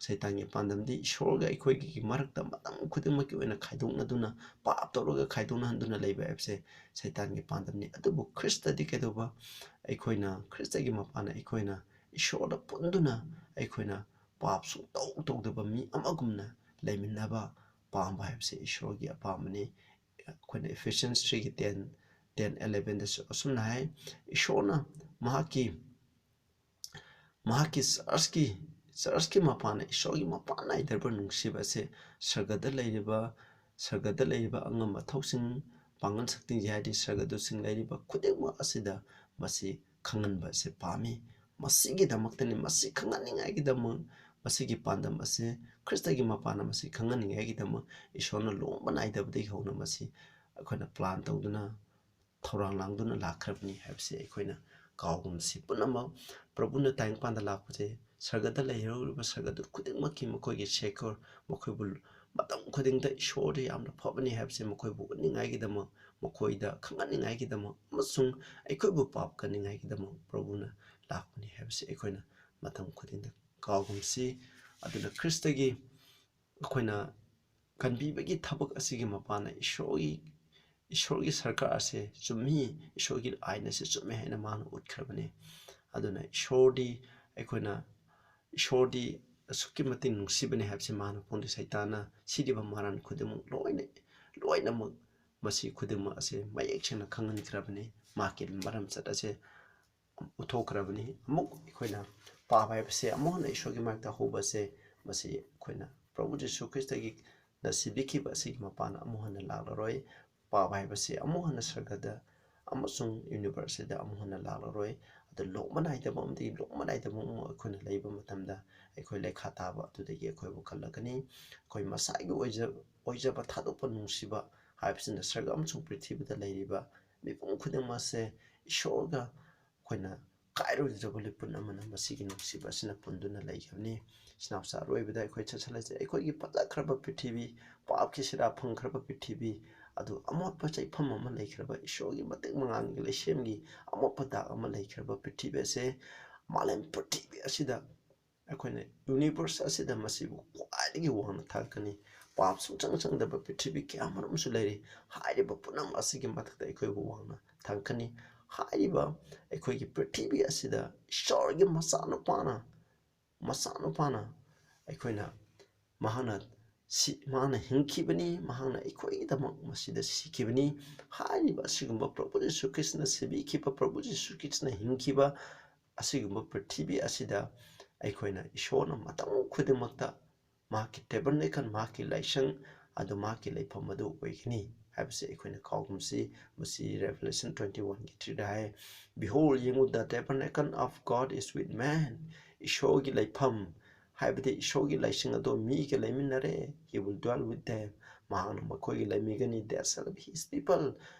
ꯁꯩꯇꯥꯟꯒꯤ ꯄꯥꯟꯗꯝꯗꯤ ꯏꯁꯣꯔꯒ ꯑꯩꯈꯣꯏꯒꯤ ꯃꯔꯛꯇ ꯃꯇꯝ ꯈꯨꯗꯤꯡꯃꯛꯀꯤ ꯑꯣꯏꯅ ꯈꯥꯏꯗꯣꯛꯅꯗꯨꯅ, ꯄꯥꯞ ꯇꯧꯔꯒ ꯈꯥꯏꯗꯣꯛꯅꯍꯟꯗꯨꯅ ꯂꯩꯕ ꯍꯥꯏꯕꯁꯦ ꯁꯩꯇꯥꯟꯒꯤ ꯄꯥꯟꯗꯝꯅꯤ꯫ ꯑꯗꯨꯕꯨ ꯈ꯭ꯔꯤꯁꯇꯗꯤ ꯀꯩꯗꯧꯕ? ꯑꯩꯈꯣꯏꯅ, ꯈ꯭ꯔꯤꯁꯇꯒꯤ ꯃꯄꯥꯟꯅ ꯑꯩꯈꯣꯏꯅ ꯏꯁꯣꯔꯗ ꯄꯨꯟꯗꯨꯅ ꯑꯩꯈꯣꯏꯅ ꯄꯥꯞ ꯁꯨꯡꯇꯧ ꯇꯧꯗꯕ ꯃꯤ ꯑꯃꯒꯨꯝꯅ ꯂꯩꯃꯤꯟꯅꯕ ꯄꯥꯝꯕ ꯍꯥꯏꯕꯁꯦ ꯏꯁꯣꯔꯒꯤ ꯑꯄꯥꯝꯕꯅꯤ꯫ ꯑꯩꯈꯣꯏꯅ Ephesians three ꯒꯤ ten, ten eleven ꯗꯁꯨ ꯑꯁꯨꯝꯅ ꯍꯥꯏ, ꯏꯁꯣꯔꯅ ꯃꯍꯥꯛꯀꯤ, ꯃꯍꯥꯛꯀꯤ church ꯀꯤ, church ꯀꯤ ꯃꯄꯥꯟꯅ, ꯏꯁꯣꯔꯒꯤ ꯃꯄꯥꯟ ꯅꯥꯏꯗ꯭ꯔꯕ ꯅꯨꯡꯁꯤꯕ ꯑꯁꯦ ꯁꯔꯒꯗ ꯂꯩꯔꯤꯕ, ꯁꯔꯒꯗ ꯂꯩꯔꯤꯕ ꯑꯉꯝꯕ ꯊꯧꯁꯤꯡ, ꯄꯥꯡꯒꯜ ꯁꯛꯇꯤꯡꯁꯦ ꯍꯥꯏꯗꯤ ꯁꯔꯒꯗꯨꯁꯤꯡ ꯂꯩꯔꯤꯕ ꯈꯨꯗꯤꯡꯃꯛ ꯑꯁꯤꯗ ꯃꯁꯤ ꯈꯪꯍꯟꯕ ꯑꯁꯤ ꯄꯥꯝꯃꯤ꯫ ꯃꯁꯤꯒꯤꯗꯃꯛꯇꯅꯤ, ꯃꯁꯤ ꯈꯪꯍꯟꯅꯤꯡꯉꯥꯏꯒꯤꯗꯃꯛ, ꯃꯁꯤꯒꯤ ꯄꯥꯟꯗꯝ ꯑꯁꯤ ꯈ꯭ꯔꯤꯁꯇꯒꯤ ꯃꯄꯥꯟꯅ ꯃꯁꯤ ꯈꯪꯍꯟꯅꯤꯡꯉꯥꯏꯒꯤꯗꯃꯛ ꯏꯁꯣꯔꯅ ꯂꯨꯍꯣꯡꯕ ꯅꯥꯏꯗꯕꯗꯒꯤ ꯍꯧꯅ ꯃꯁꯤ ꯑꯩꯈꯣꯏꯅ plan ꯇꯧꯗꯨꯅ, ꯊꯧꯔꯥꯡ ꯂꯥꯡꯗꯨꯅ ꯂꯥꯛꯈ꯭ꯔꯕꯅꯤ ꯍꯥꯏꯕꯁꯤ ꯑꯩꯈꯣꯏꯅ ꯀꯥꯎꯒꯨꯝꯁꯤ꯫ ꯄꯨꯝꯅꯃꯛ ꯄ꯭ꯔꯚꯨꯅ ꯇꯥꯏꯕꯪꯄꯥꯟꯗ ꯂꯥꯛꯄꯁꯦ ꯁꯔꯒꯗ ꯂꯩꯍꯧꯔꯤꯕ ꯁꯔꯒꯗꯨ ꯈꯨꯗꯤꯡꯃꯛꯀꯤ ꯃꯈꯣꯏꯒꯤ ꯁꯦꯀꯣꯔ, ꯃꯈꯣꯏꯕꯨ ꯃꯇꯝ ꯈꯨꯗꯤꯡꯗ ꯏꯁꯣꯔꯗ ꯌꯥꯝꯅ ꯐꯕꯅꯤ ꯍꯥꯏꯕꯁꯦ ꯃꯈꯣꯏꯕꯨ ꯎꯠꯅꯤꯡꯉꯥꯏꯒꯤꯗꯃꯛ, ꯃꯈꯣꯏꯗ ꯈꯪꯍꯟꯅꯤꯡꯉꯥꯏꯒꯤꯗꯃꯛ ꯑꯃꯁꯨꯡ ꯑꯩꯈꯣꯏꯕꯨ ꯄꯥꯞ ꯀꯟꯅꯤꯡꯉꯥꯏꯒꯤꯗꯃꯛ ꯄ꯭ꯔꯚꯨꯅ ꯂꯥꯛꯄꯅꯤ ꯍꯥꯏꯕꯁꯤ ꯑꯩꯈꯣꯏꯅ ꯃꯇꯝ ꯈꯨꯗꯤꯡꯗ ꯀꯥꯎꯒꯨꯝꯁꯤ꯫ ꯑꯗꯨꯅ ꯈ꯭ꯔꯤꯁꯇꯒꯤ ꯑꯩꯈꯣꯏꯅ ꯀꯟꯕꯤꯕꯒꯤ ꯊꯕꯛ ꯑꯁꯤꯒꯤ ꯃꯄꯥꯟꯅ ꯏꯁꯣꯔꯒꯤ, ꯏꯁꯣꯔꯒꯤ ꯁꯔꯀꯥꯔ ꯑꯁꯦ ꯆꯨꯝꯃꯤ, ꯏꯁꯣꯔꯒꯤ ꯑꯥꯏꯟ ꯑꯁꯦ ꯆꯨꯝꯃꯤ ꯍꯥꯏꯅ ꯃꯥꯅ ꯎꯠꯈ꯭ꯔꯕꯅꯤ꯫ ꯑꯗꯨꯅ ꯏꯁꯣꯔꯗꯤ ꯑꯩꯈꯣꯏꯅ, ꯏꯁꯣꯔꯗꯤ ꯑꯁꯨꯛꯀꯤ ꯃꯇꯤꯛ ꯅꯨꯡꯁꯤꯕꯅꯤ ꯍꯥꯏꯕꯁꯤ ꯃꯥꯅ ꯐꯣꯡꯗꯣꯛꯏ꯫ ꯁꯩꯇꯥꯟꯅ ꯁꯤꯔꯤꯕ ꯃꯔꯥꯜ ꯈꯨꯗꯤꯡꯃꯛ ꯂꯣꯏꯅ, ꯂꯣꯏꯅꯃꯛ ꯃꯁꯤ ꯈꯨꯗꯤꯡꯃꯛ ꯑꯁꯦ ꯃꯌꯦꯛ ꯁꯦꯡꯅ ꯈꯪꯍꯟꯈ꯭ꯔꯕꯅꯤ꯫ ꯃꯍꯥꯛꯀꯤ ꯃꯔꯝꯆꯠ ꯑꯁꯦ ꯎꯠꯊꯣꯛꯈ꯭ꯔꯕꯅꯤ꯫ ꯑꯃꯨꯛ ꯑꯩꯈꯣꯏꯅ ꯄꯥꯞ ꯍꯥꯏꯕꯁꯦ ꯑꯃꯨꯛ ꯍꯟꯅ ꯏꯁꯣꯔꯒꯤ ꯃꯥꯏꯛꯇ ꯍꯧꯕꯁꯦ, ꯃꯁꯤ ꯑꯩꯈꯣꯏꯅ ꯄ꯭ꯔꯚꯨ ꯖꯤꯁꯨ ꯈ꯭ꯔꯤꯁꯇꯒꯤ ꯅ ꯁꯤꯕꯤꯈꯤꯕ ꯑꯁꯤꯒꯤ ꯃꯄꯥꯟꯅ ꯑꯃꯨꯛ ꯍꯟꯅ ꯂꯥꯛꯂꯔꯣꯏ꯫ ꯄꯥꯞ ꯍꯥꯏꯕꯁꯤ ꯑꯃꯨꯛ ꯍꯟꯅ ꯁꯔꯒꯗ ꯑꯃꯁꯨꯡ ꯌꯨꯅꯤꯚꯔꯁꯁꯤꯗ ꯑꯃꯨꯛ ꯍꯟꯅ ꯂꯥꯛꯂꯔꯣꯏ꯫ ꯂꯣꯛꯄ ꯅꯥꯏꯗꯕ ꯑꯃꯗꯤ ꯂꯣꯛꯄ ꯅꯥꯏꯗꯕ ꯑꯃ ꯑꯩꯈꯣꯏꯅ ꯂꯩꯕ ꯃꯇꯝꯗ, ꯑꯩꯈꯣꯏ ꯂꯩꯈꯥ ꯇꯥꯕ ꯑꯗꯨꯗꯒꯤ ꯑꯩꯈꯣꯏꯕꯨ ꯀꯜꯂꯛꯀꯅꯤ꯫ ꯑꯩꯈꯣꯏ ꯃꯁꯥꯒꯤ ꯑꯣꯏꯖ-, ꯑꯣꯏꯖꯕ ꯊꯥꯗꯣꯛꯄ ꯅꯨꯡꯁꯤꯕ ꯍꯥꯏꯕꯁꯤꯅ ꯁꯔꯒ ꯑꯃꯁꯨꯡ ꯄ꯭ꯔꯤꯊꯤꯕꯤꯗ ꯂꯩꯔꯤꯕ ꯃꯤꯄꯨꯝ ꯈꯨꯗꯤꯡꯃꯛꯁꯦ ꯏꯁꯣꯔꯒ ꯑꯩꯈꯣꯏꯅ ꯀꯥꯏꯔꯣꯏꯗꯕ ꯂꯤꯄꯨꯟ ꯑꯃꯅ ꯃꯁꯤꯒꯤ ꯅꯨꯡꯁꯤꯕ ꯑꯁꯤꯅ ꯄꯨꯟꯗꯨꯅ ꯂꯩꯈꯤꯕꯅꯤ꯫ ꯏꯆꯤꯟ ꯏꯅꯥꯎꯁꯥ, ꯑꯔꯣꯏꯕꯗ ꯑꯩꯈꯣꯏ ꯆꯠꯁꯤꯜꯂꯁꯦ꯫ ꯑꯩꯈꯣꯏꯒꯤ ꯐꯖꯈ꯭ꯔꯕ ꯄ꯭ꯔꯤꯊꯤꯕꯤ, ꯄꯥꯞꯀꯤ ꯁꯤꯔꯥ ꯐꯪꯈ꯭ꯔꯕ ꯄ꯭ꯔꯤꯊꯤꯕꯤ, ꯑꯗꯨ ꯑꯃꯣꯠꯄ ꯆꯩꯐꯝ ꯑꯃ ꯂꯩꯈ꯭ꯔꯕ, ꯏꯁꯣꯔꯒꯤ ꯃꯇꯤꯛ ꯃꯉꯥꯜꯒꯤ ꯂꯩꯁꯦꯝꯒꯤ ꯑꯃꯣꯠꯄ ꯗꯥꯛ ꯑꯃ ꯂꯩꯈ꯭ꯔꯕ ꯄ꯭ꯔꯤꯊꯤꯕꯤ ꯑꯁꯦ, ꯃꯥꯂꯦꯝ ꯄ꯭ꯔꯤꯊꯤꯕꯤ ꯑꯁꯤꯗ ꯑꯩꯈꯣꯏꯅ ꯌꯨꯅꯤꯚꯔꯁ ꯑꯁꯤꯗ ꯃꯁꯤꯕꯨ ꯈ꯭ꯋꯥꯏꯗꯒꯤ ꯋꯥꯡꯅ ꯊꯥꯡꯒꯠꯀꯅꯤ꯫ ꯄꯥꯞ ꯁꯨꯡꯆꯪ ꯆꯪꯗꯕ ꯄ꯭ꯔꯤꯊꯤꯕꯤ ꯀꯌꯥ ꯃꯔꯨꯝ ꯑꯃꯁꯨ ꯂꯩꯔꯤ꯫ ꯍꯥꯏꯔꯤꯕ ꯄꯨꯝꯅꯃꯛ ꯑꯁꯤꯒꯤ ꯃꯊꯛꯇ ꯑꯩꯈꯣꯏꯕꯨ ꯋꯥꯡꯅ ꯊꯥꯡꯒꯠꯀꯅꯤ꯫ ꯍꯥꯏꯔꯤꯕ ꯑꯩꯈꯣꯏꯒꯤ ꯄ꯭ꯔꯤꯊꯤꯕꯤ ꯑꯁꯤꯗ ꯏꯁꯣꯔꯒꯤ ꯃꯆꯥꯅꯨꯄꯥꯅ, ꯃꯆꯥꯅꯨꯄꯥꯅ ꯑꯩꯈꯣꯏꯅ, ꯃꯍꯥꯛꯅ ꯁꯤ-, ꯃꯍꯥꯛꯅ ꯍꯤꯡꯈꯤꯕꯅꯤ, ꯃꯍꯥꯛꯅ ꯑꯩꯈꯣꯏꯒꯤꯗꯃꯛ ꯃꯁꯤꯗ ꯁꯤꯈꯤꯕꯅꯤ꯫ ꯍꯥꯏꯔꯤꯕ ꯑꯁꯤꯒꯨꯝꯕ ꯄ꯭ꯔꯚꯨ ꯖꯤꯁꯨ ꯈ꯭ꯔꯤꯁꯇꯅ ꯁꯤꯕꯤꯈꯤꯕ, ꯄ꯭ꯔꯚꯨ ꯖꯤꯁꯨ ꯈ꯭ꯔꯤꯁꯇꯅ ꯍꯤꯡꯈꯤꯕ ꯑꯁꯤꯒꯨꯝꯕ ꯄ꯭ꯔꯤꯊꯤꯕꯤ ꯑꯁꯤꯗ ꯑꯩꯈꯣꯏꯅ ꯏꯁꯣꯔꯅ ꯃꯇꯝ ꯈꯨꯗꯤꯡꯃꯛꯇ ꯃꯍꯥꯛꯀꯤ ꯇꯦꯕꯔꯅꯦꯀꯜ, ꯃꯍꯥꯛꯀꯤ ꯂꯥꯏꯁꯪ ꯑꯗꯨ, ꯃꯍꯥꯛꯀꯤ ꯂꯩꯐꯝ ꯑꯗꯨ ꯑꯣꯏꯒꯅꯤ ꯍꯥꯏꯕꯁꯤ ꯑꯩꯈꯣꯏꯅ ꯀꯥꯎꯒꯨꯝꯁꯤ꯫ ꯃꯁꯤ Revelation twenty one ꯒꯤ three ꯗ ꯍꯥꯏ, "Behold, ꯌꯦꯡꯉꯨ, the tabernacle of God is with man." ꯏꯁꯣꯔꯒꯤ ꯂꯩꯐꯝ, ꯍꯥꯏꯕꯗꯤ ꯏꯁꯣꯔꯒꯤ ꯂꯥꯏꯁꯪ ꯑꯗꯨ ꯃꯤꯒ ꯂꯩꯃꯤꯟꯅꯔꯦ꯫ "He will dwell with them." ꯃꯍꯥꯛꯅ ꯃꯈꯣꯏꯒꯤ ꯂꯩꯃꯤꯟꯅꯒꯅꯤ꯫ "They shall be his people."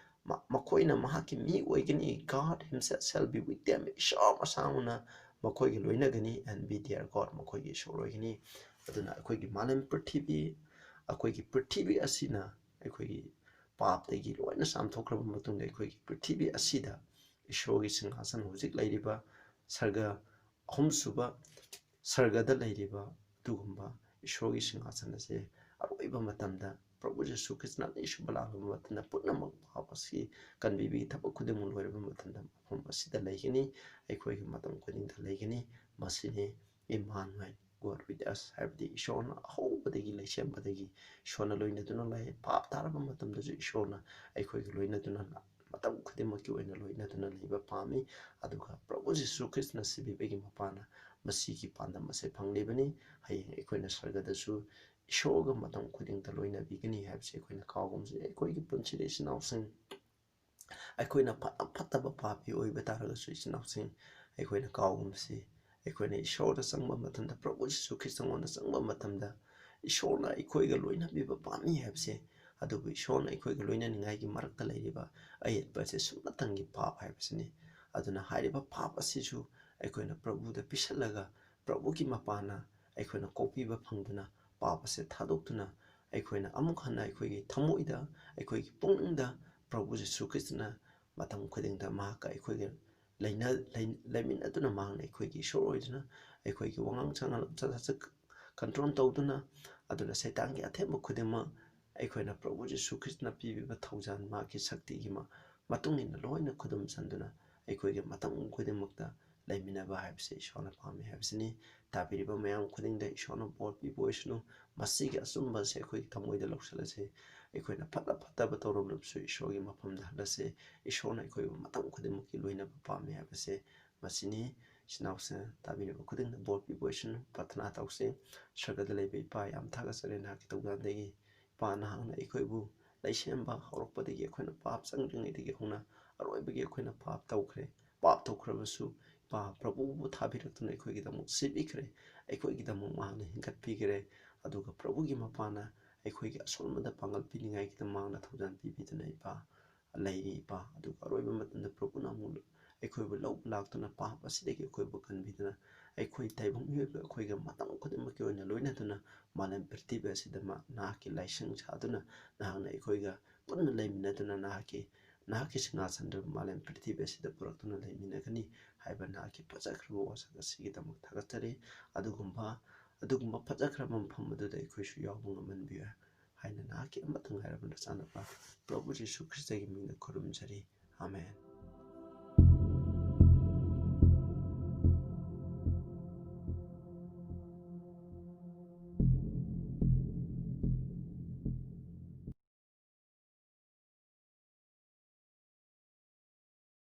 ꯃ-, ꯃꯈꯣꯏꯅ ꯃꯍꯥꯛꯀꯤ ꯃꯤ ꯑꯣꯏꯒꯅꯤ꯫ "God himself shall be with them." ꯏꯁꯣꯔ ꯃꯁꯥꯃꯛꯅ ꯃꯈꯣꯏꯒꯤ ꯂꯣꯏꯅꯒꯅꯤ, "and be their God." ꯃꯈꯣꯏꯒꯤ ꯏꯁꯣꯔ ꯑꯣꯏꯒꯅꯤ꯫ ꯑꯗꯨꯅ ꯑꯩꯈꯣꯏꯒꯤ ꯃꯥꯂꯦꯝ ꯄ꯭ꯔꯤꯊꯤꯕꯤ, ꯑꯩꯈꯣꯏꯒꯤ ꯄ꯭ꯔꯤꯊꯤꯕꯤ ꯑꯁꯤꯅ ꯑꯩꯈꯣꯏꯒꯤ ꯄꯥꯞꯇꯒꯤ ꯂꯣꯏꯅ ꯆꯥꯝꯊꯣꯛꯈ꯭ꯔꯕ ꯃꯇꯨꯡꯗ, ꯑꯩꯈꯣꯏꯒꯤ ꯄ꯭ꯔꯤꯊꯤꯕꯤ ꯑꯁꯤꯗ ꯏꯁꯣꯔꯒꯤ ꯁꯤꯡꯍꯥꯁꯟ ꯍꯧꯖꯤꯛ ꯂꯩꯔꯤꯕ ꯁꯔꯒ ꯑꯍꯨꯝꯁꯨꯕ ꯁꯔꯒꯗ ꯂꯩꯔꯤꯕ ꯑꯗꯨꯒꯨꯝꯕ ꯏꯁꯣꯔꯒꯤ ꯁꯤꯡꯍꯥꯁꯟ ꯑꯁꯦ ꯑꯔꯣꯏꯕ ꯃꯇꯝꯗ ꯄ꯭ꯔꯚꯨ ꯖꯤꯁꯨ ꯈ꯭ꯔꯤꯁꯇꯅ ꯑꯅꯤꯁꯨꯕ ꯂꯥꯛꯂꯕ ꯃꯇꯝꯗ ꯄꯨꯝꯅꯃꯛ ꯄꯥꯞ ꯑꯁꯤ ꯀꯟꯕꯤꯕꯒꯤ ꯊꯕꯛ ꯈꯨꯗꯤꯡꯃꯛ ꯂꯣꯏꯔꯕ ꯃꯇꯝꯗ ꯃꯐꯝ ꯑꯁꯤꯗ ꯂꯩꯒꯅꯤ꯫ ꯑꯩꯈꯣꯏꯒꯤ ꯃꯇꯝ ꯈꯨꯗꯤꯡꯗ ꯂꯩꯒꯅꯤ꯫ ꯃꯁꯤꯅꯤ Emmanuel, God with us, ꯍꯥꯏꯕꯗꯤ ꯏꯁꯣꯔꯅ ꯑꯍꯧꯕꯗꯒꯤ, ꯂꯩꯁꯦꯝꯕꯗꯒꯤ ꯏꯁꯣꯔꯅ ꯂꯣꯏꯅꯗꯨꯅ ꯂꯩ꯫ ꯄꯥꯞ ꯇꯥꯔꯕ ꯃꯇꯝꯗꯁꯨ ꯏꯁꯣꯔꯅ ꯑꯩꯈꯣꯏꯒ ꯂꯣꯏꯅꯗꯨꯅ, ꯃꯇꯝ ꯈꯨꯗꯤꯡꯃꯛꯀꯤ ꯑꯣꯏꯅ ꯂꯣꯏꯅꯗꯨꯅ ꯂꯩꯕ ꯄꯥꯝꯃꯤ꯫ ꯑꯗꯨꯒ ꯄ꯭ꯔꯚꯨ ꯖꯤꯁꯨ ꯈ꯭ꯔꯤꯁꯇꯅ ꯁꯤꯕꯤꯕꯒꯤ ꯃꯄꯥꯅ ꯃꯁꯤꯒꯤ ꯄꯥꯟꯗꯝ ꯑꯁꯦ ꯐꯪꯂꯤꯕꯅꯤ꯫ ꯍꯌꯦꯡ ꯑꯩꯈꯣꯏꯅ ꯁꯔꯒꯗꯁꯨ ꯏꯁꯣꯔꯒ ꯃꯇꯝ ꯈꯨꯗꯤꯡꯗ ꯂꯣꯏꯅꯕꯤꯒꯅꯤ ꯍꯥꯏꯕꯁꯤ ꯑꯩꯈꯣꯏꯅ ꯀꯥꯎꯒꯨꯝꯁꯤ꯫ ꯑꯩꯈꯣꯏꯒꯤ ꯄꯨꯟꯁꯤꯗ, ꯏꯆꯤꯟ ꯏꯅꯥꯎꯁꯤꯡ, ꯑꯩꯈꯣꯏꯅ ꯐꯠꯇ ꯐꯠꯇꯕ ꯄꯥꯄꯤ ꯑꯣꯏꯕ ꯇꯥꯔꯒꯁꯨ, ꯏꯆꯤꯟ ꯏꯅꯥꯎꯁꯤꯡ, ꯑꯩꯈꯣꯏꯅ ꯀꯥꯎꯒꯨꯝꯁꯤ꯫ ꯑꯩꯈꯣꯏꯅ ꯏꯁꯣꯔꯗ ꯆꯪꯕ ꯃꯇꯝꯗ, ꯄ꯭ꯔꯚꯨ ꯖꯤꯁꯨ ꯈ꯭ꯔꯤꯁꯇꯉꯣꯟꯗ ꯆꯪꯕ ꯃꯇꯝꯗ, ꯏꯁꯣꯔꯅ ꯑꯩꯈꯣꯏꯒ ꯂꯣꯏꯅꯕꯤꯕ ꯄꯥꯝꯃꯤ ꯍꯥꯏꯕꯁꯦ, ꯑꯗꯨꯕꯨ ꯏꯁꯣꯔꯅ ꯑꯩꯈꯣꯏꯒ ꯂꯣꯏꯅꯅꯤꯡꯉꯥꯏꯒꯤ ꯃꯔꯛꯇ ꯂꯩꯔꯤꯕ ꯑꯌꯦꯠꯄ ꯑꯁꯤ ꯁꯨꯞꯅꯇꯪꯒꯤ ꯄꯥꯞ ꯍꯥꯏꯕꯁꯤꯅꯤ꯫ ꯑꯗꯨꯅ ꯍꯥꯏꯔꯤꯕ ꯄꯥꯞ ꯑꯁꯤꯁꯨ ꯑꯩꯈꯣꯏꯅ ꯄ꯭ꯔꯚꯨꯗ ꯄꯤꯁꯜꯂꯒ, ꯄ꯭ꯔꯚꯨꯒꯤ ꯃꯄꯥꯟꯅ ꯑꯩꯈꯣꯏꯅ ꯀꯣꯛꯄꯤꯕ ꯐꯪꯗꯨꯅ, ꯄꯥꯞ ꯑꯁꯦ ꯊꯥꯗꯣꯛꯇꯨꯅ, ꯑꯩꯈꯣꯏꯅ ꯑꯃꯨꯛ ꯍꯟꯅ ꯑꯩꯈꯣꯏꯒꯤ ꯊꯃꯣꯏꯗ, ꯑꯩꯈꯣꯏꯒꯤ ꯄꯨꯛꯅꯤꯡꯗ ꯄ꯭ꯔꯚꯨ ꯖꯤꯁꯨ ꯈ꯭ꯔꯤꯁꯇꯅ ꯃꯇꯝ ꯈꯨꯗꯤꯡꯗ ꯃꯍꯥꯛꯀ ꯑꯩꯈꯣꯏꯒ ꯂꯩꯅ-, ꯂꯩ-, ꯂꯩꯃꯤꯟꯅꯗꯨꯅ, ꯃꯍꯥꯛꯅ ꯑꯩꯈꯣꯏꯒꯤ ꯏꯁꯣꯔ ꯑꯣꯏꯗꯨꯅ, ꯑꯩꯈꯣꯏꯒꯤ ꯋꯥꯉꯥꯡ ꯁꯉꯥꯡ, ꯂꯝꯆꯠ ꯁꯥꯖꯠ control ꯇꯧꯗꯨꯅ, ꯑꯗꯨꯅ ꯁꯩꯇꯥꯟꯒꯤ ꯑꯊꯦꯝꯕ ꯈꯨꯗꯤꯡꯃꯛ ꯑꯩꯈꯣꯏꯅ ꯄ꯭ꯔꯚꯨ ꯖꯤꯁꯨ ꯈ꯭ꯔꯤꯁꯇꯅ ꯄꯤꯕꯤꯕ ꯊꯧꯖꯥꯜ, ꯃꯍꯥꯛꯀꯤ ꯁꯛꯇꯤꯒꯤ ꯃ-, ꯃꯇꯨꯡ ꯏꯟꯅ ꯂꯣꯏꯅ ꯈꯨꯗꯨꯝ ꯆꯟꯗꯨꯅ, ꯑꯩꯈꯣꯏꯒꯤ ꯃꯇꯝ ꯈꯨꯗꯤꯡꯃꯛꯇ ꯂꯩꯃꯤꯟꯅꯕ ꯍꯥꯏꯕꯁꯤ ꯏꯁꯣꯔꯅ ꯄꯥꯝꯃꯤ ꯍꯥꯏꯕꯁꯤꯅꯤ꯫ ꯇꯥꯕꯤꯔꯤꯕ ꯃꯌꯥꯝ ꯈꯨꯗꯤꯡꯗ ꯏꯁꯣꯔꯅ ꯕꯣꯔ ꯄꯤꯕ ꯑꯣꯏꯁꯅꯨ꯫ ꯃꯁꯤꯒꯤ ꯑꯆꯨꯝꯕ ꯑꯁꯤ ꯑꯩꯈꯣꯏꯒꯤ ꯊꯃꯣꯏꯗ ꯂꯧꯁꯤꯜꯂꯁꯤ꯫ ꯑꯩꯈꯣꯏꯅ ꯐꯠꯇ ꯐꯠꯇꯕ ꯇꯧꯔꯝꯂꯕꯁꯨ ꯏꯁꯣꯔꯒꯤ ꯃꯐꯝꯗ ꯍꯜꯂꯁꯤ꯫ ꯏꯁꯣꯔꯅ ꯑꯩꯈꯣꯏꯕꯨ ꯃꯇꯝ ꯈꯨꯗꯤꯡꯃꯛꯀꯤ ꯂꯣꯏꯅꯕ ꯄꯥꯝꯃꯤ ꯍꯥꯏꯕꯁꯦ ꯃꯁꯤꯅꯤ꯫ ꯏꯆꯤꯟ ꯏꯅꯥꯎꯁꯤꯡ, ꯇꯥꯕꯤꯔꯤꯕ ꯈꯨꯗꯤꯡꯗ ꯕꯣꯔ ꯄꯤꯕ ꯑꯣꯏꯁꯅꯨ꯫ ꯄ꯭ꯔꯥꯊꯅꯥ ꯇꯧꯁꯤ꯫ ꯁꯔꯒꯗ ꯂꯩꯕ ꯏꯄꯥ, ꯌꯥꯝ ꯊꯥꯒꯠꯆꯔꯤ ꯅꯍꯥꯛꯀꯤ ꯊꯧꯖꯥꯜꯗꯒꯤ꯫ ꯏꯄꯥ, ꯅꯍꯥꯛꯅ ꯑꯩꯈꯣꯏꯕꯨ ꯂꯩꯁꯦꯝꯕ ꯍꯧꯔꯛꯄꯗꯒꯤ, ꯑꯩꯈꯣꯏꯅ ꯄꯥꯞ ꯆꯪꯗ꯭ꯔꯤꯉꯩꯗꯒꯤ ꯍꯧꯅ ꯑꯔꯣꯏꯕꯒꯤ ꯑꯩꯈꯣꯏꯅ ꯄꯥꯞ ꯇꯧꯈ꯭ꯔꯦ꯫ ꯄꯥꯞ ꯇꯧꯈ꯭ꯔꯕꯁꯨ, ꯏꯄꯥ, ꯄ꯭ꯔꯚꯨꯕꯨ ꯊꯥꯕꯤꯔꯛꯇꯨꯅ ꯑꯩꯈꯣꯏꯒꯤꯗꯃꯛ ꯁꯤꯕꯤꯈ꯭ꯔꯦ, ꯑꯩꯈꯣꯏꯒꯤꯗꯃꯛ ꯃꯍꯥꯛꯅ ꯍꯤꯡꯒꯠꯄꯤꯈ꯭ꯔꯦ꯫ ꯑꯗꯨꯒ ꯄ꯭ꯔꯚꯨꯒꯤ ꯃꯄꯥꯅ ꯑꯩꯈꯣꯏꯒꯤ ꯑꯁꯣꯟꯕꯗ ꯄꯥꯡꯒꯜ ꯄꯤꯅꯤꯡꯉꯥꯏꯒꯤꯗꯃꯛ ꯃꯍꯥꯛꯅ ꯊꯧꯖꯥꯜ ꯄꯤꯕꯤꯗꯨꯅ, ꯏꯄꯥ, ꯂꯩꯔꯤ, ꯏꯄꯥ꯫ ꯑꯗꯨꯒ ꯑꯔꯣꯏꯕ ꯃꯇꯝꯗ ꯄ꯭ꯔꯚꯨꯅ ꯑꯃꯨꯛ ꯑꯩꯈꯣꯏꯕꯨ ꯂꯧꯕ ꯂꯥꯛꯇꯨꯅ, ꯄꯥꯞ ꯑꯁꯤꯗꯒꯤ ꯑꯩꯈꯣꯏꯕꯨ ꯀꯟꯕꯤꯗꯨꯅ, ꯑꯩꯈꯣꯏ ꯇꯥꯏꯕꯪ ꯃꯤꯑꯣꯏꯕ ꯑꯩꯈꯣꯏꯒ ꯃꯇꯝ ꯈꯨꯗꯤꯡꯃꯛꯀꯤ ꯑꯣꯏꯅ ꯂꯣꯏꯅꯗꯨꯅ, ꯃꯥꯂꯦꯝ ꯄ꯭ꯔꯤꯊꯤꯕꯤ ꯑꯁꯤꯗ ꯃꯥ ꯅꯍꯥꯛꯀꯤ ꯂꯥꯏꯁꯪ ꯁꯥꯗꯨꯅ, ꯅꯍꯥꯛꯅ ꯑꯩꯈꯣꯏꯒ ꯄꯨꯟꯅ ꯂꯩꯃꯤꯟꯅꯗꯨꯅ, ꯅꯍꯥꯛꯀꯤ, ꯅꯍꯥꯛꯀꯤ ꯁꯤꯡꯍꯥꯁꯟꯗꯨ ꯃꯥꯂꯦꯝ ꯄ꯭ꯔꯤꯊꯤꯕꯤ ꯑꯁꯤꯗ ꯄꯨꯔꯛꯇꯨꯅ ꯂꯩꯃꯤꯟꯅꯒꯅꯤ ꯍꯥꯏꯕ ꯅꯍꯥꯛꯀꯤ ꯐꯖꯈ꯭ꯔꯕ ꯋꯥꯁꯛ ꯑꯁꯤꯒꯤꯗꯃꯛ ꯊꯥꯒꯠꯆꯔꯤ꯫ ꯑꯗꯨꯒꯨꯝꯕ, ꯑꯗꯨꯒꯨꯝꯕ ꯐꯖꯈ꯭ꯔꯕ ꯃꯐꯝ ꯑꯗꯨꯗ ꯑꯩꯈꯣꯏꯁꯨ ꯌꯥꯎꯕ ꯉꯝꯍꯟꯕꯤꯌꯨ ꯍꯥꯏꯅ ꯅꯍꯥꯛꯀꯤ ꯑꯃꯠꯇ ꯉꯥꯏꯔꯕ ꯅꯆꯥꯅꯨꯄꯥ ꯄ꯭ꯔꯚꯨ ꯖꯤꯁꯨ ꯈ꯭ꯔꯤꯁꯇꯒꯤ ꯃꯤꯡꯗ ꯈꯨꯔꯨꯝꯖꯔꯤ꯫ ꯑꯥꯃꯦꯟ꯫